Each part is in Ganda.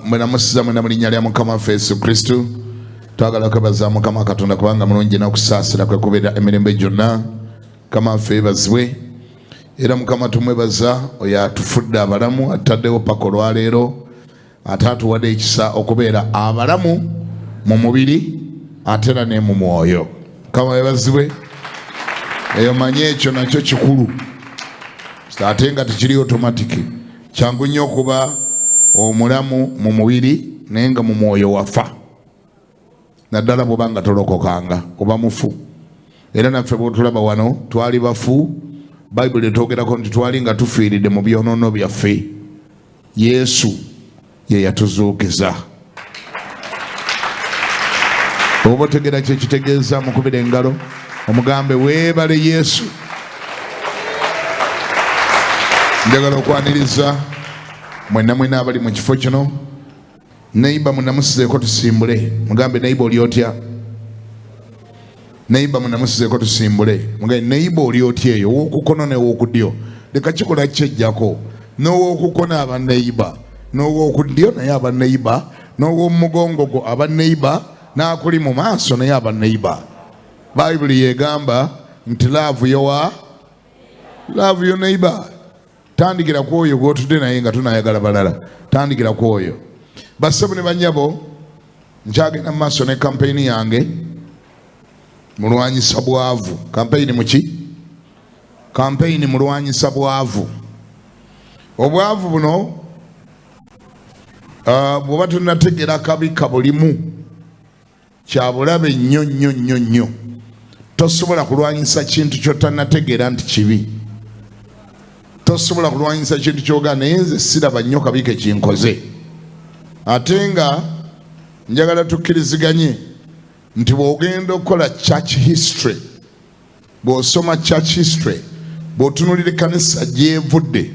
Mwenamusiza mwena mu linnya lya Mukama waffe Yesu Kristo. Twagala kwebaza Mukama Katonda kubanga mulungi n'okusaasira kwe kubeera emirembe gyonna. Mukama waffe yeebazibwe. Era Mukama tumwebaza oyo atufudde abalamu, atutaddewo paka olwaleero, ate atuwadde ekisa okubeera abalamu mu mubiri ate era ne mu mwoyo. Mukama yeebazibwe. Eyo manye ekyo nakyo kikulu, ate nga tekiri automatic. Kyangu nnyo okuba omulamu mu mubiri naye nga mu mwoyo wafa, naddala bw'oba nga tolokokanga, oba mufu. Era naffe bw'otulaba wano twali bafu. Bayibuli etwogerako nti twali nga tufiiridde mu byonoono byaffe, Yesu ye yatuzuukiza. Oba otegeera kye kitegeeza, mukubira engalo omugambe weebale Yesu. Njagala okwaniriza mwenna mwena abali mu kifo kino. Neiba munamusizeeko tusimbule, mugambe neiba oli otya? Neiba munamusizeeko tusimbule, mugambe neiba oli otya eyo ow'okukono n'ow'okudyo. Leka kikola kyejjako n'ow'okukono aba neiba, n'ow'okudyo naye aba neiba, n'ow'omugongo gwo aba neiba, n'akuli mu maaso naye aba neiba. Bayibuli yegamba nti love your love your neighbor. Tandikira ku oyo gw'otudde naye nga tunayagala balala, tandikira ku oyo. Bassebo ne bannyabo, nkyagenda mu maaso ne kampeyini yange mulwanyisa bwavu. Kampeyini muki? Kampeyini mulwanyisa bwavu. Obwavu buno bw'oba tonnategeera kabi kabulimu, kya bulabe nnyo nnyo nnyo nnyo. Tosobola kulwanyisa kintu ky'otannategeera nti kibi. Tosobola kulwanyisa kintu ky'ogaa naye nze siraba nnyo kabi ke kinkoze. Ate nga njagala tukkiriziganye nti bw'ogenda okukola church history, bw'osoma church history, bw'otunuulira ekkanisa gy'evudde,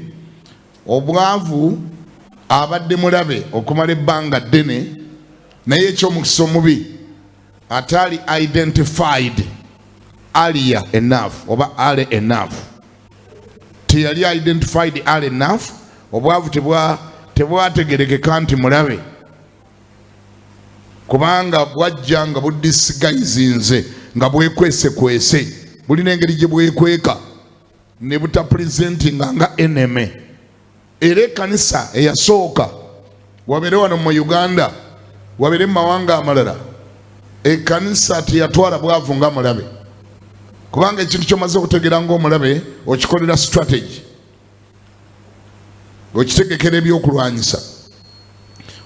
obwavu abadde mulabe okumala ebbanga ddene, naye eky'omukisa omubi ataali identified earlier enough oba early enough. Teyali identified early enough. Obwavu tebwategerekeka nti mulabe, kubanga bwajja nga budisguisinze, nga bwekwesekwese, bulina engeri gye bwekweka ne butapresentinga nga enemy. Era ekkanisa eyasooka, wabeere wano mu Uganda, wabeere mu mawanga amalala, ekkanisa teyatwala bwavu nga mulabe, kubanga ekintu ky'omaze okutegeera ng'omulabe okikolera strategy, okitegekera ebyokulwanyisa,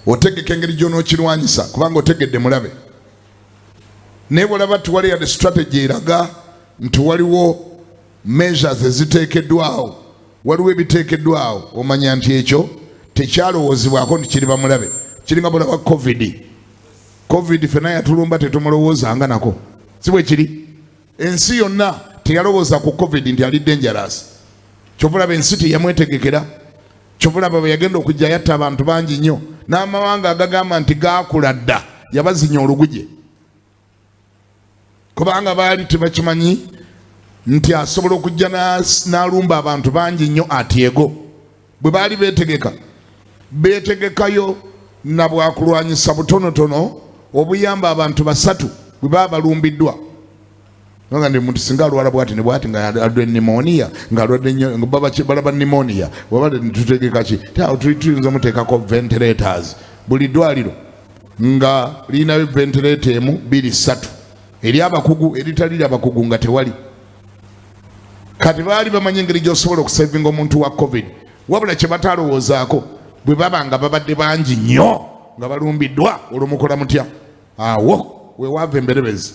otegeka engeri gy'onookirwanyisa, kubanga otegedde mulabe. Naye bw'olaba tiwali yadde strategy eraga nti waliwo measures eziteekeddwawo, waliwo ebiteekeddwawo, omanya nti ekyo tekyalowoozebwako nti kiriba mulabe. Kiringa bw'olaba COVID. COVID fenna yatulumba tetumulowoozanga nako, si bwe kiri? Ensi yonna teyalowooza ku COVID nti ali dangerous. Kyova olaba ensi teyamwetegekera. Kyova olaba bwe yagenda okujja yatta abantu bangi nnyo, n'amawanga agagamba nti gaakula dda yabazinya oluguje, kubanga baali tebakimanyi nti asobola okujja n'alumba abantu bangi nnyo atyego. Bwe baali beetegeka, beetegekayo na bwakulwanyisa butonotono obuyamba abantu basatu bwe baba balumbiddwa. Nga ndi muntu singa alwala bwati ne bwati, nga alwadde pneumonia, nga alwadde nnyo, nga baba balaba pneumonia, bwaba tutegeka ki? Awo tuyinza omuteekako ventilators. Buli ddwaliro nga lirinayo ventilator emu, bbiri, ssatu, eri abakugu, eritaliri abakugu nga tewali. Kati baali bamanyi engeri gy'osobola okusavinga omuntu wa COVID, wabula kye batalowoozaako bwe baba nga babadde bangi nnyo nga balumbiddwa, olwo mukola mutya? Awo wewaava emberebezi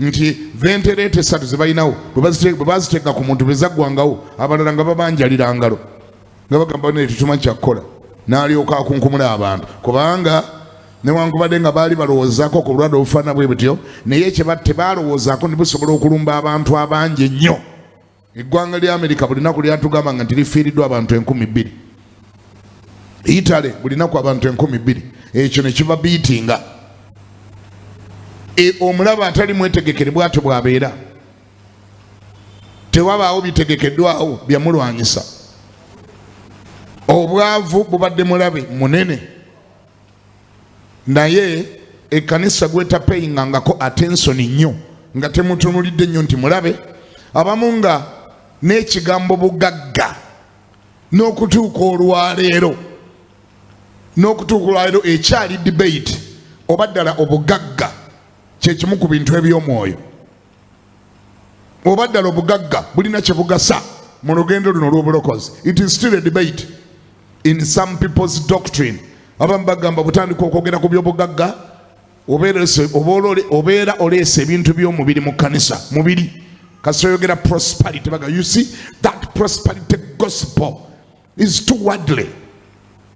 nti ventilator esatu ze balinawo bwe baziteeka ku muntu, bwe zaggwangawo abalala nga babanjalira ngalo, nga bagamba naye tetumanyi kyakukola, n'alyoka akunkumula abantu, kubanga newankubadde nga baali balowoozaako ku bulwadde obufaanana bwe butyo, naye kye tebalowoozaako nti busobola okulumba abantu abangi ennyo. Eggwanga lya Amerika buli lunaku lyatugambanga nti lifiiriddwa abantu 2000, Italy buli lunaku abantu 2000. Ekyo ne kiba biitinga. Omulaba atali mwetegekere bw'atyo bw'abeera, tewabaawo bitegekeddwawo byamulwanyisa. Obwavu bubadde mulabe munene, naye ekkanisa gwetapeyingangako attention nnyo, nga temutunulidde nnyo nti mulabe. Abamu nga n'ekigambo bugagga n'okutuuka olwaleero, n'okutuuka olwaleero ekyali debate oba ddala obugagga kyekimu ku bintu eby'omwoyo, oba ddala obugagga bulina kye bugasa mu lugendo luno olw'obulokozi. It is still a debate in some people's doctrine. Abamu bagamba butandika okwogera ku by'obugagga obeera oleese ebintu by'omubiri mu kkanisa. Mubiri kasita oyogera prosperity, baga, "You see, that prosperity gospel is too worldly,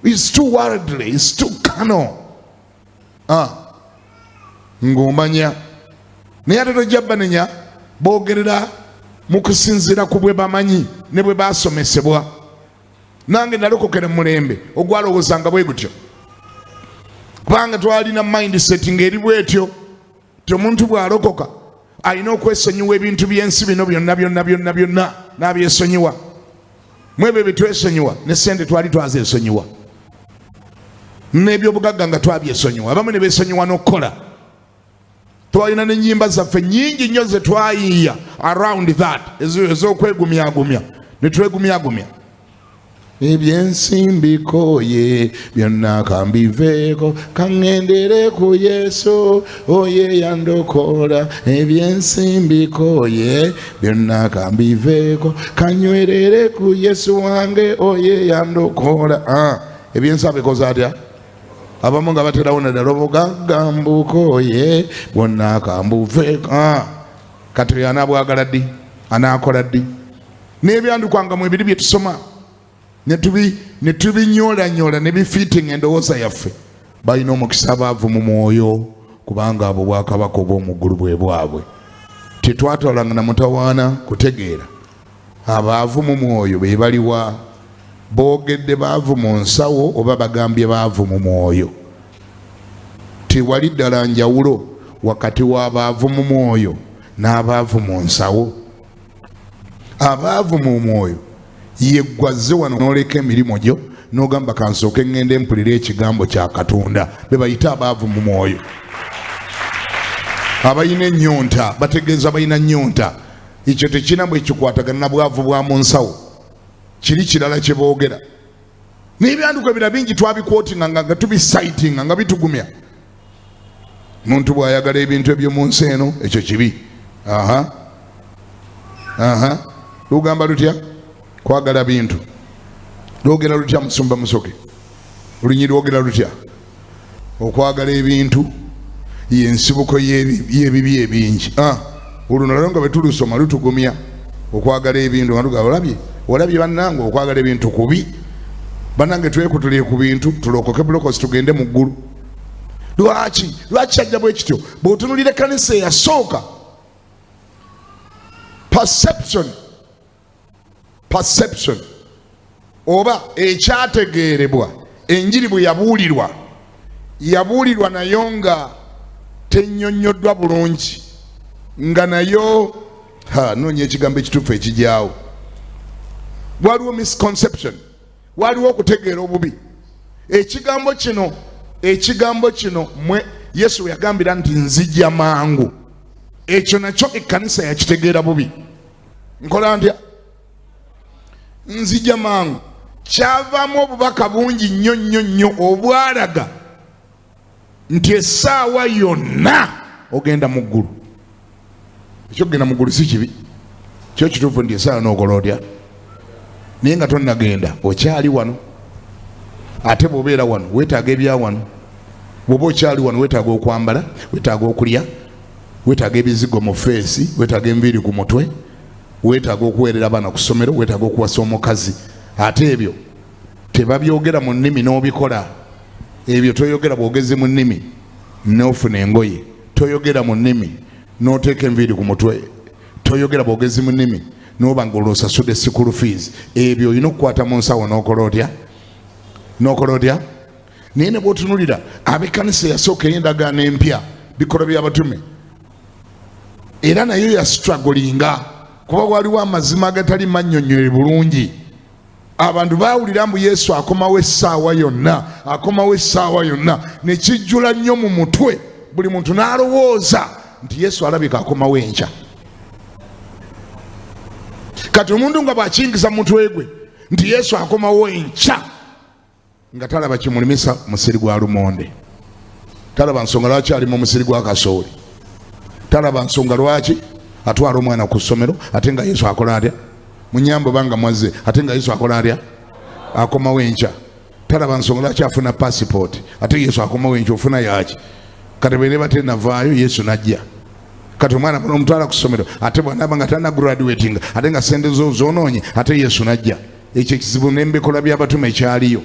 is too worldly, is too carnal." Ah, ng'omanya, naye ate tojja banenya, boogerera mu kusinziira ku bwe bamanyi ne bwe basomesebwa. Nange nalokokera mulembe ogwalowoozanga bwe gutyo, kubanga twalina mindset ng'eri bwetyo ti omuntu bw'alokoka alina okwesonyiwa ebintu by'ensi bino byonna byonna byonna byonna, n'abyesonyiwa. Mu ebyo byetwesonyiwa, ne sente twali twazeesonyiwa, n'ebyobugagga nga twabyesonyiwa, abamu ne beesonyiwa n'okukola. Twalina n'ennyimba zaffe nnyingi nnyo ze twayiiya around that, ez'okwegumyagumya, ne twegumyagumya. Ebyensimbi koye byonna kambiveeko, kaŋŋendere ku Yesu oye yandokola. Ebyensimbi koye byonna kambiveeko, kanywerere ku Yesu wange oye yandokola. Ah, ebyensi abikoze atya? Abamu nga baterawo naddala obugagga mbukoye bwonna kambuveeko. Ah, kati oyo anaabwagala ddi? Anaakola ddi? N'ebyandukwanga mu ebiri bye tusoma ne tubinyoolanyola ne bifiitinga endowooza yaffe. Balina omukisa abaavu mu mwoyo, kubanga abo bwakabaka obw'omu ggulu bwe bwabwe. Tetwatwalanga na mutawaana kutegeera abaavu mu mwoyo be baliwa. Boogedde baavu mu nsawo oba bagambye baavu mu mwoyo? Tewali ddala njawulo wakati w'abaavu mu mwoyo n'abaavu mu nsawo. Abaavu mu mwoyo yeggwazze wano n'oleka emirimu gyo n'ogamba, "Kansooke ŋŋende mpulire ekigambo kya Katonda." Be bayite abaavu mu mwoyo, abalina ennyonta. Bategeeza balina nnyonta. Ekyo tekirina bwe kikwatagana na bwavu bwa mu nsawo, kiri kirala kye boogera. N'ebyanduko ebira bingi twabikwotinga nga tubisaitinga nga bitugumya. Muntu bw'ayagala ebintu ebyo mu nsi eno, ekyo kibi. Aha, aha, lugamba lutya? Kwagala bintu lwogera lutya? Musumba Musoke, olunyi lwogera lutya? Okwagala ebintu yensibuko y'ebibi ebingi. Ah, olwo nalwo nga bwe tulusoma lutugumya. Okwagala ebintu nga tugamba, "Olabye, olabye bannange, okwagala ebintu kubi. Bannange, twekutulire ku bintu, tulokoke bulokozi, tugende mu ggulu." Lwaki? Lwaki kyajja bwe kityo? Bw'otunulira ekkanisa eyasooka, perception oba ekyategeerebwa, enjiri bwe yabuulirwa, yabuulirwa nayo nga tennyonnyoddwa bulungi, nga nayo ha, noonya ekigambo ekituufu ekijaawo. Waliwo misconception, waliwo okutegeera obubi ekigambo kino. Ekigambo kino mwe Yesu we yagambira nti, "Nzija mangu," ekyo nakyo ekkanisa yakitegeera bubi. Nkola ntya? Nzija mangu kyavaamu obubaka bungi nnyo nnyo nnyo obwalaga nti essaawa yonna ogenda mu ggulu. Ekyokugenda mu ggulu si kibi, kyo kituufu nti essaawa n'okola otya, naye nga tonnagenda okyali wano. Ate bw'obeera wano weetaaga ebya wano. Bw'oba okyali wano weetaaga okwambala, weetaaga okulya, weetaaga ebizigo mu face, weetaaga enviiri ku mutwe, weetaaga okuweerera abaana ku ssomero, weetaaga okuwasa omukazi. Ate ebyo tebabyogera mu nnimi n'obikola. Ebyo toyogera bwogezi mu nnimi n'ofuna engoye, toyogera mu nnimi n'oteeka enviiri ku mutwe, toyogera bwogezi mu nnimi n'oba nga olwosasudde school fees. Ebyo olina okukwata mu nsawo n'okola otya? N'okola otya? Naye ne bw'otunulira ab'ekkanisa eyasooka ey'endagaano empya, Bikolwa by'Abatume, era nayo yastrugglinga, kuba waliwo amazima agatali mannyonnyole bulungi. Abantu baawulira mbu Yesu akomawo essaawa yonna, akomawo essaawa yonna, ne kijjula nnyo mu mutwe, buli muntu n'alowooza nti Yesu alabika akomawo enkya. Kati omuntu nga bw'akiyingiza mu mutwe gwe nti Yesu akomawo enkya, nga talaba kimulimisa musiri gwa lumonde, talaba nsonga lwaki ali mu musiri gwa kasooli, talaba nsonga lwaki atwala omwana ku ssomero ate nga Yesu akola atya munyambo banga mwazze, ate nga Yesu akola atya akomawo enkya. Talaba nsonga lwaki afuna passport ate Yesu akomawo enkya, ofuna yaki? Kati bwe neba tenavaayo Yesu najja. Kati omwana bano omutwala ku ssomero ate bw'anaaba nga tanna graduating ate nga ssente zo zoonoonye ate Yesu najja. Ekyo ekizibu n'embikolwa by'abatume kyaliyo.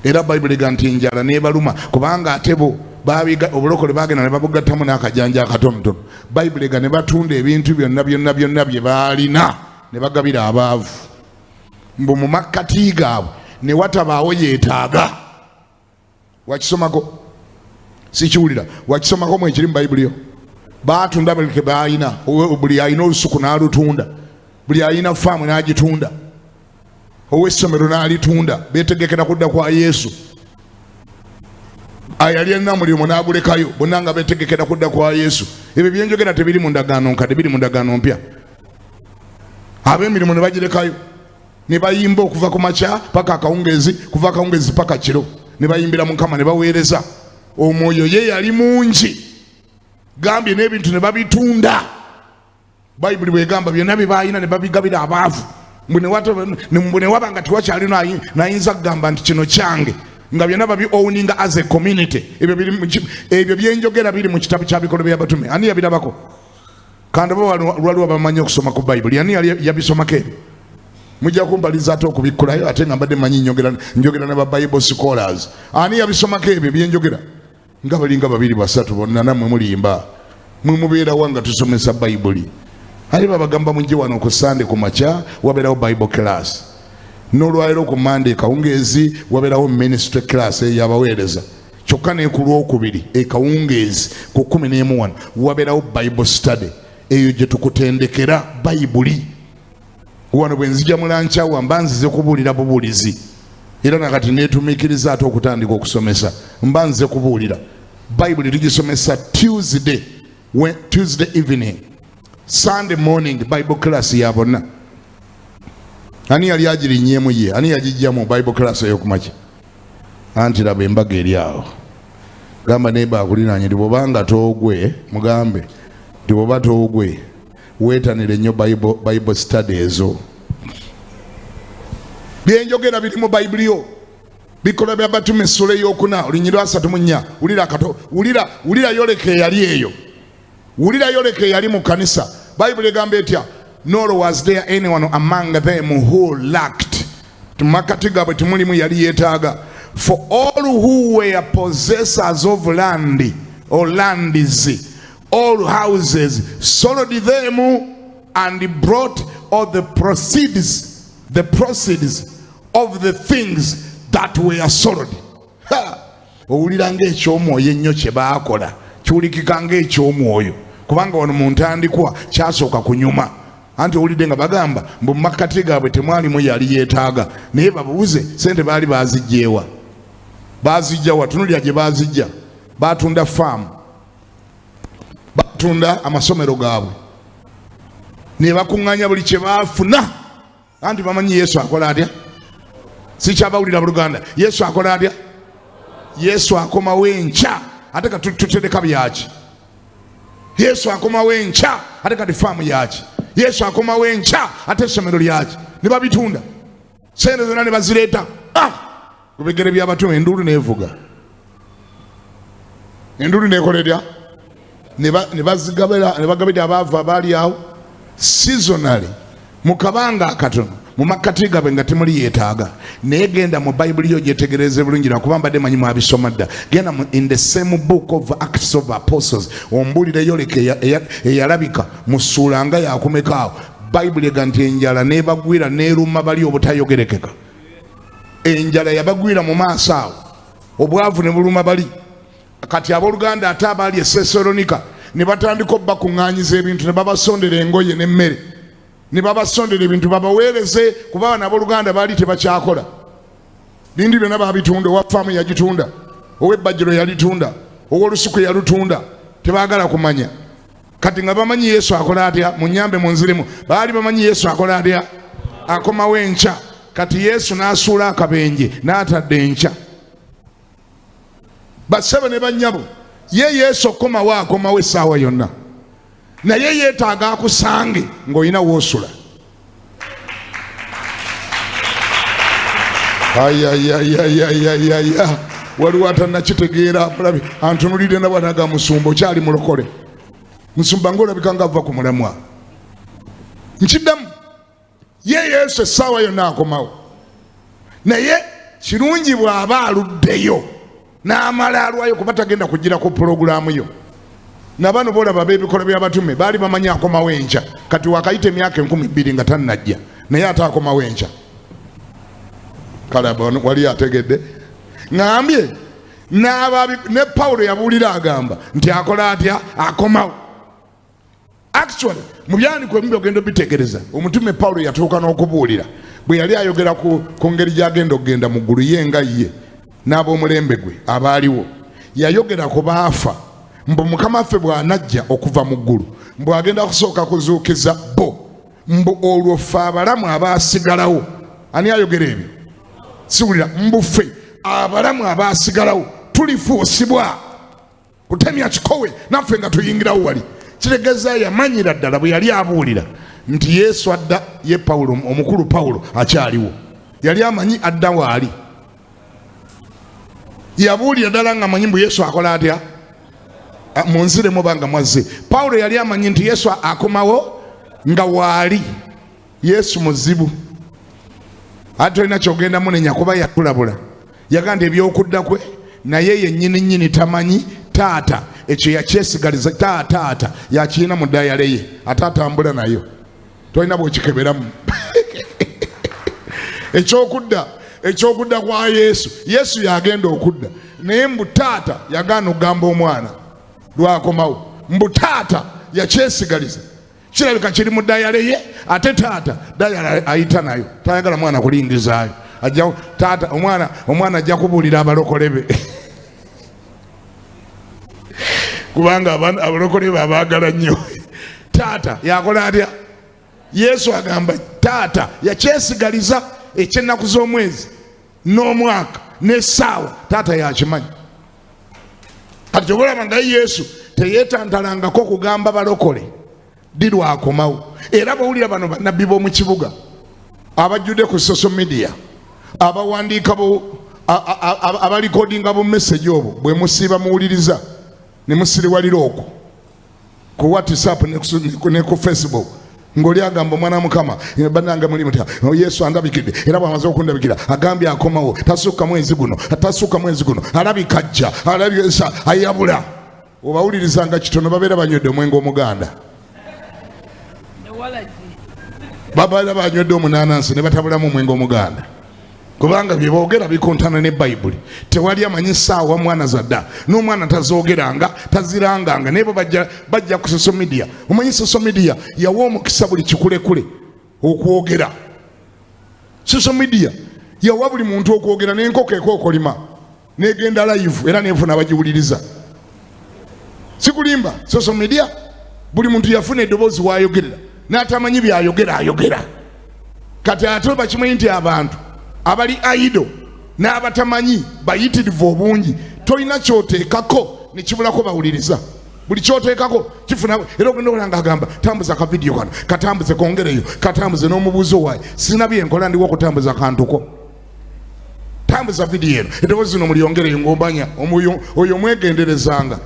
Era Bayibuli ega nti enjala n'ebaluma, kubanga ate bo babiga obulokole bagenda ne babugattamu n'akajanja akatonotono. Bayibuli ega ne batunda ebintu byonna byonna byonna bye baalina ne bagabira abaavu, mbu mu makkati gaabwe ne watabaawo yeetaaga. Wakisomako? Sikiwulira. Wakisomako mu ekiri mu Bayibuli yo? Baatunda buli ke baalina, buli alina olusuku n'alutunda, buli alina faamu n'agitunda, ow'essomero n'alitunda, beetegekera kudda kwa Yesu. Ayali alina mulimu n'agulekayo, bonna nga beetegekera kudda kwa Yesu. Ebyo byenjogera tebiri mu ndagaano nkadde, biri mu ndagaano mpya. Ab'emirimu ne bagirekayo ne bayimba okuva ku makya paka akawungeezi, kuva akawungeezi paka kiro, ne bayimbira Mukama ne baweereza. Omwoyo ye yali mungi, gambye n'ebintu ne babitunda. Bayibuli bwegamba byonna bye baalina ne babigabira abaavu, mbu ne waba nga tewakyali nayinza kugamba nti kino kyange, nga byonna babi owninga as a community. Ebyo byenjogera biri mu kitabo kya Bikolwa by'Abatume. Ani yabirabako? Kandi oba waliwo abamanyi okusoma ku Bayibuli, ani yali yabisomako ebyo? Mujja kumpaliza ate okubikkulayo, ate nga mbadde manyi njogera ne ba Bible scholars. Ani yabisomako ebyo byenjogera? Nga balinga babiri basatu bonna, nammwe mulimba. Mwe mubeerawa nga tusomesa Bayibuli? Ate babagamba mujje wano ku Sande ku makya, wabeerawo Bible class. N'olwaleero ku Mande ekawungeezi wabeerawo ministry class eyabaweereza. Kyokka ne ku Lwokubiri ekawungeezi ku 11 wano wabeerawo Bible study, eyo gye tukutendekera Bayibuli. Wano bwe nzija mu lunch hour mba nzize kubuulira bubuulizi, era nakati neetumiikiriza ate okutandika okusomesa, mba nzize kubuulira. Bayibuli tugisomesa Tuesday, Tuesday evening, Sunday morning Bible class ya bonna. Ani yali agirinnyeemu ye? Ani yagijjamu Bible class ey'okumakya? Anti laba embaga eri awo. Gamba neighbor akuliraanye nti bw'obanga toogwe, mugambe nti bw'oba toogwe weetanire nnyo Bible study ezo. Byenjogera biri mu Bayibuli yo. Bikolwa bya Batume essula ey'okuna olunyiriri lwa 34. Wulira kato, wulira, wulira yoleka eyali eyo. Wulira yoleka eyali mu kanisa. Bayibuli egamba etya? Nor was there anyone among them who lacked. Makati gaabwe temulimu yali yeetaaga. For all who were possessors of land or lands all houses sold them and brought all the proceeds of the things that were sold. Ha! Owulira ng'ekyomwoyo ennyo kye baakola, kiwulikika ng'ekyomwoyo, kubanga wano mu ntandikwa kyasooka kunyuma. Anti owulidde nga bagamba mbu mu makkati gaabwe temwalimu yali yeetaaga, naye babuuze sente baali baazijja Baazijja wa? Tunulira gye baazijja. Baatunda faamu, batunda amasomero gaabwe, ne bakuŋŋaanya buli kye baafuna. Anti bamanyi Yesu akola atya? Sikyabawulira buluganda. Yesu akola atya? Yesu akomawo enkya, ate kati tutereka byaki? Yesu akomawo enkya, ate kati faamu yaki? Yesu akomawo enkya, ate essomero lyaki? Ne babitunda, sente zonna ne bazireeta ku bigere by'abatume. Enduulu neevuga, enduulu neekola etya? Ne bazigabira, ne bagabira abaavu abaali awo seasonally mu kabanga akatono mu makkati gaabwe nga temuli yeetaaga. Naye genda mu Bayibuli yo gyetegereze bulungi, lwakuba mbadde manyi mwabisoma dda. Genda in the same book of Acts of Apostles, ombuulire yoleka eyalabika mu ssuula nga yakumeka awo. Bayibuli ega nti enjala n'ebagwira n'eruma bali obutayogerekeka. Enjala yabagwira mu maaso awo, obwavu ne buluma bali. Kati abooluganda ate abaali e Sesalonika ne batandika obbakuŋŋaanyiza ebintu, ne babasondera engoye n'emmere. Ne babasondera ebintu babaweereze, kuba bano abooluganda baali tebakyakola. Bintu byonna babitunda, owa faamu yagitunda, ow'ebbajjiro yalitunda, ow'olusuku yalutunda, tebaagala kumanya. Kati nga bamanyi Yesu akola atya, munyambe munzirimu, baali bamanyi Yesu akola atya, akomawo enkya. Kati Yesu n'asuula akabenje n'atadde enkya. Bassebo ne bannyabo, ye Yesu okukomawo akomawo essaawa yonna, naye yeetaaga akusange ng'olina w'osula. Ayayayayayaya, waliwo atannakitegeera, mulabe antunulidde nabwanaga, musumba okyali mulokole, musumba ng'olabika nga ava ku mulamwa. Nkiddamu, ye Yesu essaawa yonna akomawo, naye kirungi bw'aba aluddeyo n'amala alwayo, kuba tagenda kugira ku pulogulaamu yo. Nabano bolaba b'ebikolo by'abatume baali bamanyi akomawo enkya, kati wakayita emyaka 2000 nga tannajja, naye ate akomawo enkya. Kale wali ategedde, ŋambye ne Pawulo yabuulira agamba nti akola atya, akomawo. Actually mu byandiko ebimu byogenda obitegereza, omutume Pawulo yatuuka n'okubuulira bwe yali ayogera ku ngeri gy'agenda okugenda mu ggulu, ye nga ye n'ab'omulembe gwe abaaliwo. Yayogera ku baafa, mbu Mukama ffe bw'anajja okuva mu ggulu, mbu agenda kusooka kuzuukiza bo, mbu olwo ffe abalamu abaasigalawo. Ani ayogera ebyo? Siwulira. Mbu ffe abalamu abaasigalawo tulifuusibwa kutemya kikowe naffe nga tuyingirawo wali. Kitegeeza yamanyira ddala bwe yali abuulira nti Yesu adda, ye Pawulo omukulu Pawulo akyaliwo, yali amanyi adda waali. Yabuulira ddala nga amanyi mbu Yesu akola atya, munziremu banga mwazze. Pawulo yali amanyi nti Yesu akomawo nga waali. Yesu muzibu, ate tolina kyogenda munenya kuba yatulabula, yagamba nti ebyokudda kwe naye yennyini nnyini tamanyi. Taata ekyo yakyesigaliza, taata yakirina mu dayale ye, ate atambula nayo, tolina bwokikeberamu. Ekyokudda kwa Yesu, Yesu yagenda okudda, naye mbu taata yagaana okugamba omwana lwakomawo, mbu taata yakyesigaliza, kirabika kiri mu dayale ye, ate taata dayale ayita nayo, tayagala mwana kulingizaayo. Ajja taata omwana ajja kubuulira abalokole be, kubanga abalokole be abaagala nnyo. Taata yakola atya? Yesu agamba taata yakyesigaliza ekyennaku z'omwezi n'omwaka n'essaawa, taata yakimanyi. Kati ky'obalaba nga Yesu teyeetantalangako kugamba balokole ddi lwakomawo. Era bw'owulira bano bannabbi b'omu kibuga abajjudde ku social media, abawandiika abalikodinga bu message obwo bwe musiiba muwuliriza ne musiriwalira okwo ku WhatsApp ne ku Facebook, ng'oli agamba omwana Mukama bannange muli mutya, Yesu andabikidde, era bw'amaze okundabikira agambye akomawo, tasukka mwezi guno, tasukka mwezi guno, alabika ajja, alabika ayabula. Obawulirizanga kitono, babeera banywedde omwenge omuganda, babeera banywedde omunanansi ne batabulamu omwenge omuganda, kubanga bye boogera bikontana ne Bayibuli. Tewali amanyi ssaawa mwana zadda, n'omwana tazoogeranga, taziranganga, naye bo bajja ku social media. Omanyi social media yawa omukisa buli kikulekule okwogera. Social media yawa buli muntu okwogera, n'enkoko ekookolima negenda live era nenfuna abagiwuliriza. Sikulimba, social media buli muntu yafuna eddoboozi waayogerera, n'atamanyi byayogera ayogera. Kati ate bakimanyi nti abantu abali idle n'abatamanyi bayitirivu obungi, tolina kyoteekako nekibulako bawuliriza. Buli kyoteekako kifuna, era ogenda okulaba ng'agamba tambuza ka vidiyo kano, katambuze kongereyo, katambuze, n'omubuuzo waayi sirina byenkola ndiwo okutambuza kantuko, tambuza vidiyo eno, eddoboozi zino mulyongereyo, ng'omanya oyo mwegenderezanga.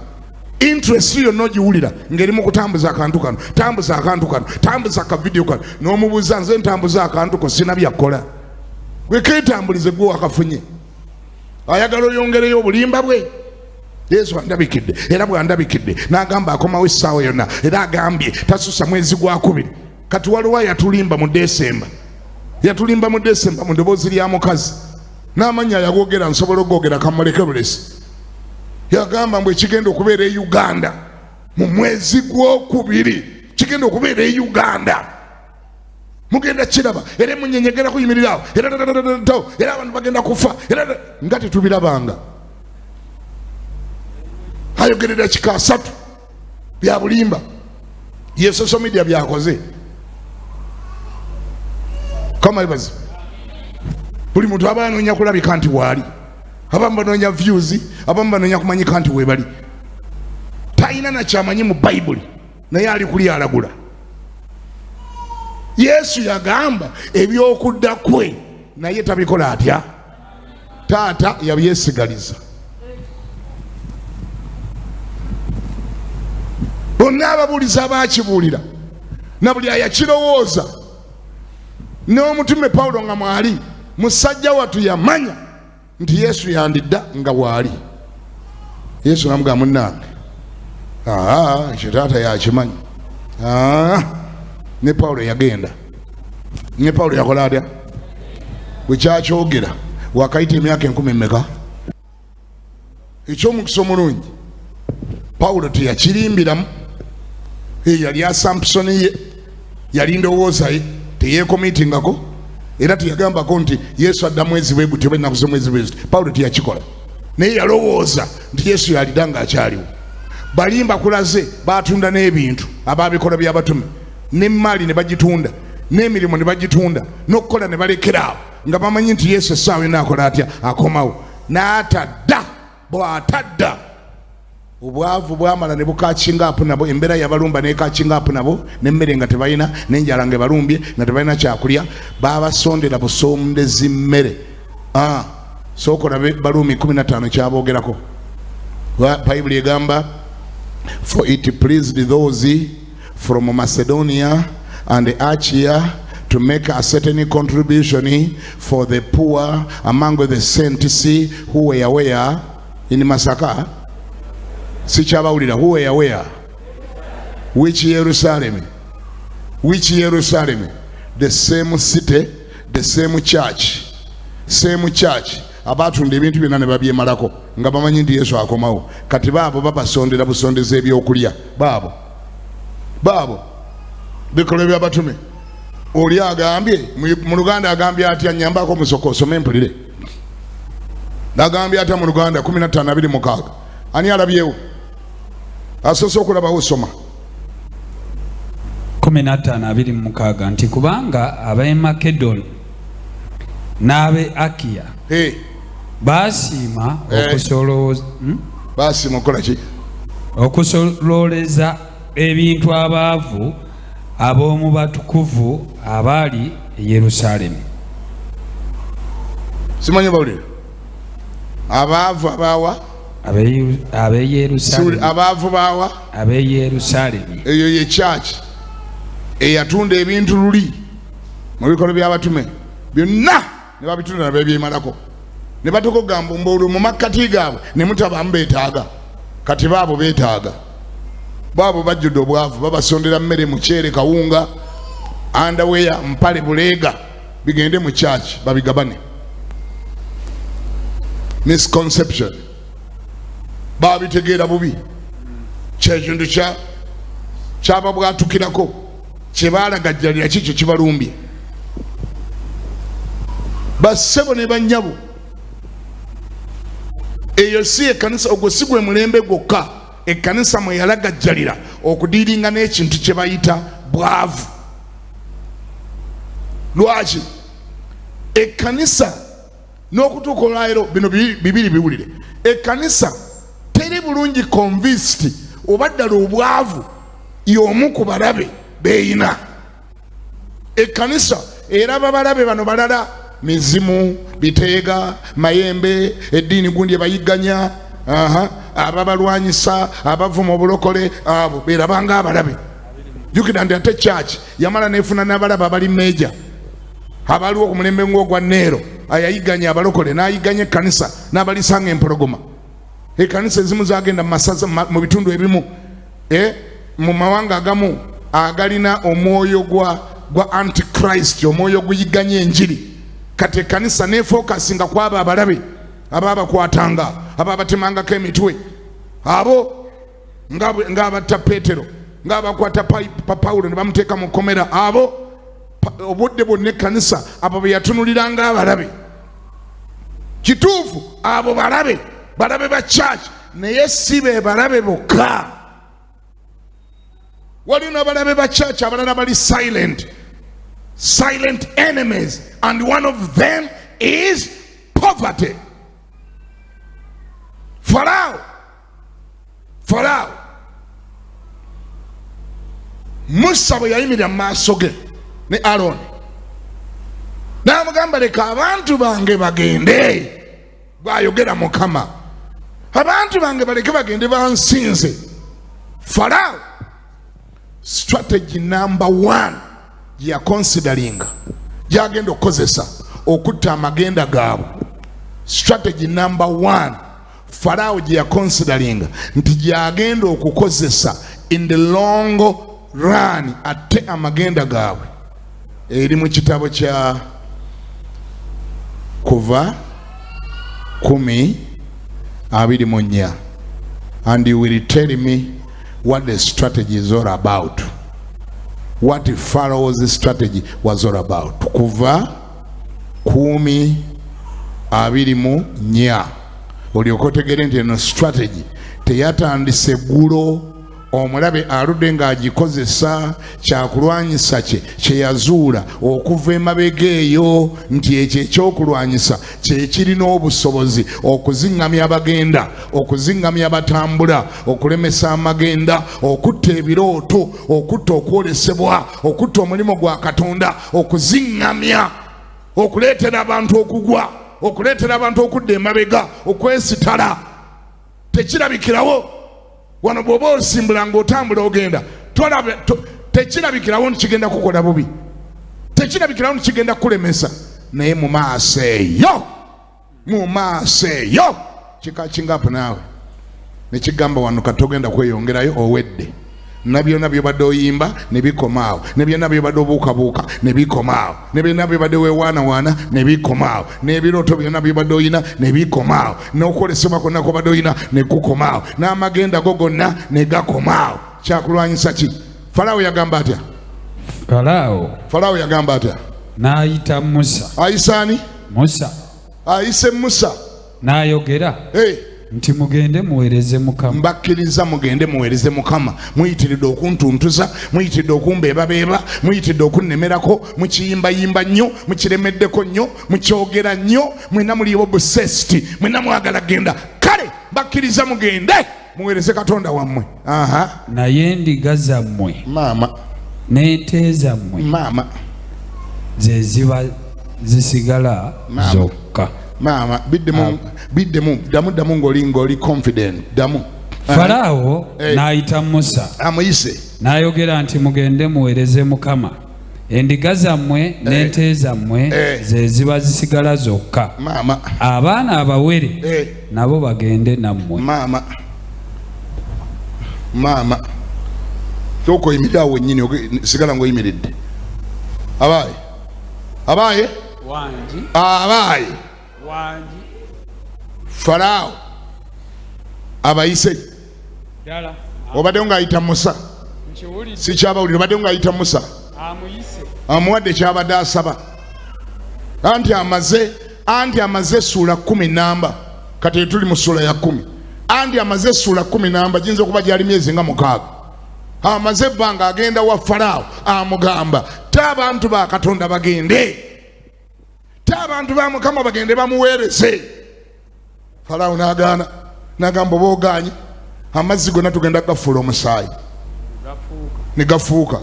Interest yonna ogiwulira ng'eri mu kutambuza akantu kano, tambuza akantu kano, tambuza ka vidiyo kano, n'omubuuza nze ntambuza akantu ko sina byakola, gwe keetambulize gwe wakafunye. Ayagala oyongereyo obulimba bwe. Yesu andabikidde, era bw'andabikidde n'agamba akomawo essaawa yonna, era agambye tasusa mwezi gwa kubiri. Kati waliwo yatulimba mu Desemba, yatulimba mu Desemba mu ddoboozi lya mukazi, n'amannya yagogera, nsobola okugogera kamuleke bulesi. Yagamba mbu ekigenda okubeera e Uganda mu mwezi gwokubiri, kigenda okubeera e Uganda. Mugenda kiraba era emunyenye egenda kuyimirirawo era era abantu bagenda kufa era nga tetubirabanga. Ayogerera kika asatu bya bulimba, ye social media byakoze. Kama ibazi buli muntu aba anoonya kulabika nti waali, abamu banoonya views, abamu banoonya kumanyika nti webali. Talina nakyamanyi mu Bayibuli, naye ali kuli alagula. Yesu yagamba ebyokudda kwe naye tabikola atya? Taata yabyesigaliza. Bonna ababuulizi abaakibuulira na buli ayakirowooza n'omutume Pawulo nga mwali, musajja wattu yamanya nti Yesu yandidda nga waali. Yesu namugamba, munnange, ekyo taata yakimanyi. Ne Pawulo yagenda, ne Pawulo yakola atya? Bwe kyakyogera wakayita emyaka 10 mmeka? Ekyomukisa omulungi Pawulo teyakirimbiramu, eyo yali asampusoni ye, yali ndowooza ye, teyeekomitingako era teyagambako nti Yesu adda mwezi bwe gutyo oba ennaku z'omwezi bwe ziti. Pawulo teyakikola, naye yalowooza nti Yesu yalidda ng'akyaliwo. Balimba kulaze baatunda n'ebintu ababikola by'abatume, n'emmaali ne bagitunda, n'emirimu ne bagitunda, n'okukola ne balekera awo, nga bamanyi nti Yesu essaawa yonna akola atya? Akomawo. N'atadda, bw'atadda obwavu bwamala ne bukakinga apu nabo, embeera yabalumba nekakinga apu nabo, n'emmere nga tebalina, n'enjala nga ebalumbye nga tebalina kyakulya, babasondera busondezi mmere. Sooka olabe Baluumi 15 kyaboogerako. Bayibuli egamba, for it pleased those from Macedonia and Achaia to make a certain contribution for the poor among the saints who were where? In Masaka. Sikyabawulira. Who were where? Which Jerusalem? Which Jerusalem? The same city, the same church, same church. Abatunda ebintu byonna ne babyemalako nga bamanyi nti Yesu akomawo. Kati baabo babasondera busondeza ebyokulya, baabo baabo bikolwa by'abatume. Oli agambye mu Luganda, agambye atya? Nyambako musoko osome mpulire. Agambye atya mu Luganda? 15:26. Ani alabyewo? Asoose okulabawo, soma. 15:26 nti kubanga ab'e Makedoni n'ab'e Akiya baasiima Basiima okukola ki? Okusololeza ebintu abaavu ab'omu batukuvu abaali e Yerusaalemi. Simanyi bawulire. Abaavu abaawa? Ab'e Yerusaalemi. Abaavu baawa? Ab'e Yerusaalemi. Eyo ye church eyatunda ebintu luli mu bikolo by'abatume byonna ne babitunda ne babyemalako, ne batuuka okugamba mbu olwo mu makkati gaabwe ne mutabamu beetaaga. Kati baabo beetaaga, baabo bajjudde obwavu, babasondera mmere, muceere, kawunga, underwear, mpale, buleega, bigende mu church babigabane. Misconception, babitegeera bubi. Kyekintu kyababwatukirako kyebalagajjalira, kikyo kibalumbye. Bassebo ne bannyabo, eyo si ekkanisa, ogwo si gwe mulembe gwokka ekkanisa mwe yalagajjalira okudiiringa n'ekintu kye bayita bwavu. Lwaki ekkanisa n'okutuuka olwaleero bino bibiri biwulire, ekkanisa teri bulungi convinced oba ddala obwavu y'omu ku balabe beeyina. Ekkanisa eraba balabe bano balala, mizimu, biteega, mayembe, eddiini gundi ebayigganya, ababalwanyisa, abavuma obulokole, abo berabanga abalabe. Jjukira nti ate church yamala nefuna n'abalabe abali meja, abaliwo ku mulembe ng'ogwa Neero, ayayigganya abalokole n'ayigganya ekkanisa n'abalisanga empologoma. Ekkanisa ezimu zagenda mu masaza, mu bitundu ebimu, mu mawanga agamu agalina omwoyo gwa antichrist, omwoyo oguyigganya enjiri. Kati ekkanisa nefokasinga kwabo abalabe ababakwatanga, ababatemangako emitwe, abo ng'abatta Peetero, ng'abakwata Pawulo ne bamuteeka mu kkomera, abo. Obudde bwonna ekkanisa abo be yatunuliranga abalabe. Kituufu, abo balabe, balabe ba church, naye si be balabe bokka. Waliwo n'abalabe ba church abalala bali silent, silent enemies, and one of them is poverty. Farao, Farao, Musa bwe yayimirira mu maaso ge ne Aroni n'amugamba, "Leka abantu bange bagende, bw'ayogera Mukama, abantu bange baleke bagende bansinze." Farao, strategy number one gyeyaconsideringa gyagenda okukozesa okutta amagenda gaabwe, strategy number one Farao gye yaconsideringa nti gyagenda okukozesa in the long run atte amagenda gaabwe, eri mu kitabo kya Kuva 10:24, and you will tell me what the strategy is all about, what Pharaoh's strategy was all about. Kuva 10:24, olyoka otegere nti eno strategy teyatandise ggulo, omulabe aludde ng'agikozesa. Kyakulwanyisa kye kyeyazuula okuva emabega eyo nti ekyo ekyokulwanyisa kyekirina obusobozi okuziŋŋamya abagenda, okuziŋŋamya abatambula, okulemesa amagenda, okutta ebirooto, okutta okwolesebwa, okutta omulimu gwa Katonda, okuziŋŋamya, okuleetera abantu okugwa, okuleetera abantu okudda emabega, okwesitala. Tekirabikirawo wano. Bw'oba osimbula ng'otambula ogenda, tekirabikirawo nti kigenda kukola bubi, tekirabikirawo nti kigenda kukulemesa, naye mu maaso eyo, mu maaso eyo kikakingapu naawe nekigamba, "Wano kati togenda kweyongerayo, owedde." Na byonna byobadde oyimba ne bikoma awo, ne byonna byobadde obuukabuuka ne bikoma awo, ne byonna byobadde weewaanawaana ne bikoma awo, n'ebirooto byonna byobadde oyina ne bikoma awo, n'okwolesebwa kwonna kwobadde oyina ne kukoma awo, n'amagenda go gonna ne gakoma awo. Kyakulwanyisa ki? Falaawo yagamba atya? Falaawo Falaawo yagamba atya? n'ayita Musa. Ayisaani? Musa. Ayise Musa. N'ayogera Hey. nti, "Mugende muweereze Mukama." "Mbakkiriza mugende muweereze Mukama. Muyitiridde okuntuntuza, muyitiridde okumbeebabeeba, muyitiridde okunnemerako, mukiyimbayimba nnyo, mukiremeddeko nnyo, mukyogera nnyo, mwena muli obsessed, mwena mwagala genda. Kale mbakkiriza mugende muweereze Katonda wammwe." Aha. "Naye endiga zammwe Maama. n'ente zammwe Maama. ze ziba zisigala Maama. zokka." Maama, biddemu, biddemu, ddamu, ddamu ng'oli confident, ddamu. Falaawo Hey. n'ayita Musa. Amuyise. N'ayogera nti, "Mugende muweereze Mukama. Endiga zammwe n'ente zammwe ze ziba zisigala zokka. Maama. Abaana abawere nabo bagende nammwe." Maama, maama, sooka oyimirire awo wennyini, sigala ng'oyimiridde. Abaaye, abaaye. Wangi. Abaaye. Wangi. Faraawo abayise. Ddala. Obaddewo ng'ayita Musa. Nkiwulidde. Sikyabawulire, obaddewo ng'ayita Musa. Amuyise. Amuwadde kyabadde asaba. Anti amaze essuula 10 namba, kati tuli mu ssuula ya 10. Anti amaze essuula 10 namba, giyinza okuba gyali myezi nga 6, amaze ebbanga agenda wa Falaawo, amugamba te abantu ba Katonda bagende, te abantu ba Mukama bagende bamuweereze. Falaawo n'agaana, n'agamba, "Oba ogaanye, amazzi gonna tugenda gafuula omusaayi." Ne gafuuka.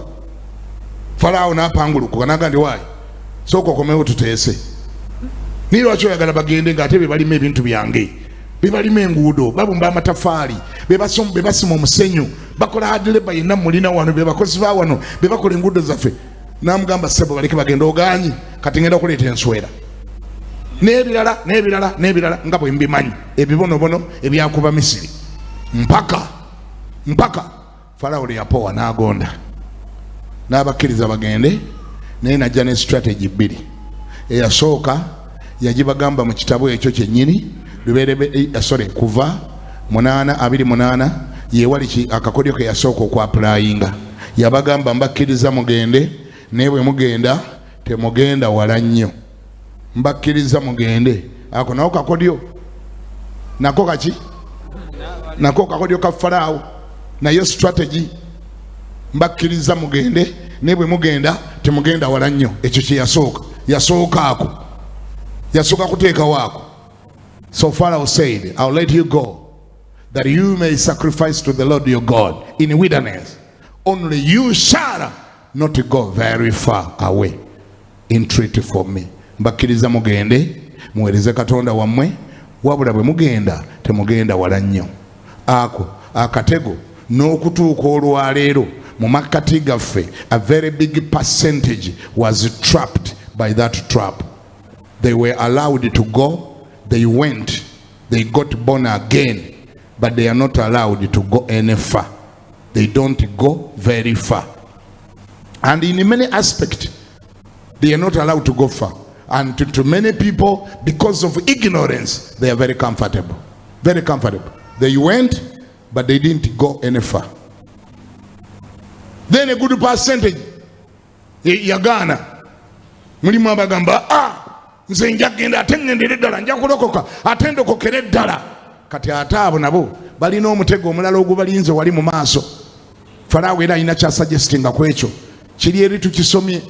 Falaawo n'apangulukuka n'agamba nti, "Waayi, sooka okomewo tuteese. Naye lwaki oyagala bagende ng'ate be balima ebintu byange, be balima enguudo, babumba amatafaali, be basima omusenyu, bakola hard labour yenna mulina wano, be bakozi ba wano, be bakola enguudo zaffe?" N'amugamba, "Ssebo, baleke bagende. Ogaanyi, kati ngenda kuleeta enswera n'ebirala n'ebirala n'ebirala nga bwe mbimanyi, ebibonobono ebyakuba Misiri." Mpaka Falawo lwe yapowa n'agonda n'abakkiriza bagende. Naye najja ne strategy bbiri. Eyasooka yagibagamba mu kitabo ekyo kyennyini, luberebe, sorry, Kuva 8:28, yewali akakodyo ke yasooka okwapplyinga. Yabagamba, "Mbakkiriza mugende, naye bwe mugenda Temugenda wala nnyo, mbakkiriza mugende. Ako nako kakodyo, nako kaki, nako kakodyo ka Faraawo, naye strategy. Mbakkiriza mugende, naye bwe mugenda temugenda wala nnyo. Ekyo kye yasooka, yasooka ako, yasooka kuteekawo ako. So Pharaoh said, I'll let you go, that you may sacrifice to the Lord your God in wilderness. Only you shall not go very far away. Entreat for me. Mbakkiriza mugende muweereze Katonda wammwe, wabula bwe mugenda temugenda wala nnyo. Ako akatego n'okutuuka olwaleero mu makkati gaffe, a very big percentage was trapped by that trap. They were allowed to go, they went, they got born again, but they are not allowed to go any far. They don't go very far. And in many aspects, they are not allowed to go far. And to many people, because of ignorance, they are very comfortable. Very comfortable. They went, but they didn't go any far. Then a good percentage, yagaana. Mulimu abagamba, ah, nze nja kugenda ate ŋŋendere ddala, nja kulokoka ate ndokokere ddala. Kati ate abo nabo balina omutego omulala ogubalinze wali mu maaso. Faraawo era alina kyasuggestinga ku ekyo. Kiri eri tukisomye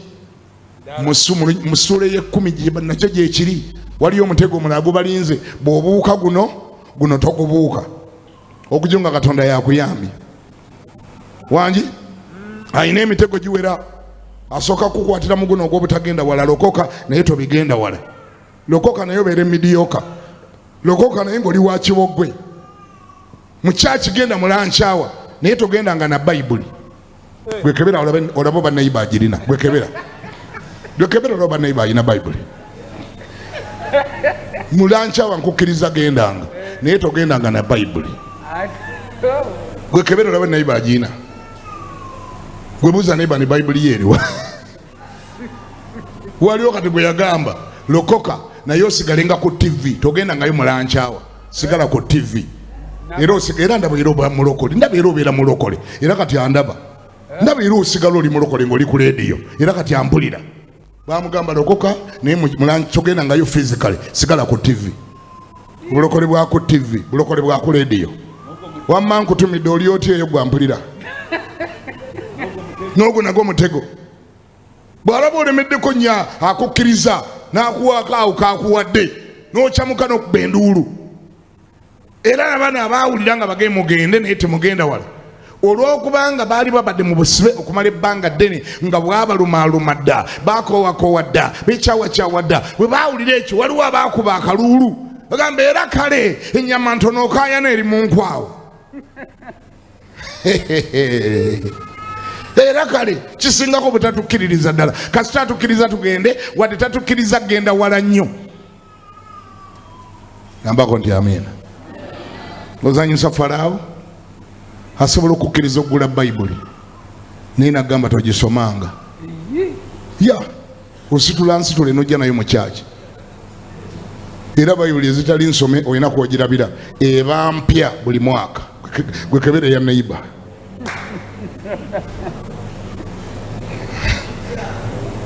mu ssuula ey'ekkumi, nakyo gye kiri. Waliyo omutego omulala gubalinze, bw'obuuka guno, guno togubuuka. Okujja nga Katonda yakuyambye. Wangi? Alina emitego giwera. Asooka kukwatira mu guno ogw'obutagenda wala, lokoka naye tobigenda wala. Lokoka naye obeere mediocre. Lokoka naye ng'oli wa kiboggwe. Mu church genda mu lunch hour, naye togendanga na Bayibuli. Gwe kebera olaba bannayiba agirina. Gwe kebera. Gwe kebera olaba bannayiba alina Bayibuli. Mu lunch hour nkukkiriza gendanga, naye togendanga na Bayibuli. Gwe kebera olaba bannayiba agirina. Gwe buuza neighbor ni Bayibuli ye eriwa. Waliwo kati gwe yagamba lokoka naye osigalenga ku TV, togenda ngayo mu lunch hour, sigala ku TV. Era osigala, ndaba era oba mulokole, ndaba era obeera mulokole, era kati andaba, ndaba era osigala oli mulokole ng'oli ku leediyo, era kati ampulira. Bamugamba lokoka naye mu lunch togenda ngayo physically, sigala ku TV. Bulokole bwa ku TV, bulokole bwa ku leediyo. Wamma nkutumidde oli otya eyo gwampulira. N'ogwo nagwo mutego. Bw'alaba olemeddeko nnyo akukkiriza n'akuwaako awo k'akuwadde, n'okyamuka n'okuba enduulu. Era n'abaana abaawulira nga bagende mugende naye temugenda wala. Olw'okubanga baali babadde mu busibe okumala ebbanga ddene nga bwabalumaaluma dda, bakoowakoowa dda, bekyawakyawa dda. Bwe baawulira ekyo waliwo abaakuba akaluulu. Bagamba era kale ennyama ntono okaayana eri mu nkwawo. Era kale kisingako butatukkiririza ddala. Kasita atukkiriza tugende, wadde tatukkiriza kugenda wala nnyo. Gambako nti amiina. Ozanyusa Faraawo asobola okukkiriza okugula Bayibuli naye nagamba togisomanga. Ya ositula nsitule n'ojja nayo mu kyaki. Era Bayibuli ezitali nsome olina kwogirabira, eba mpya buli mwaka. Gwe kebera eya neighbor.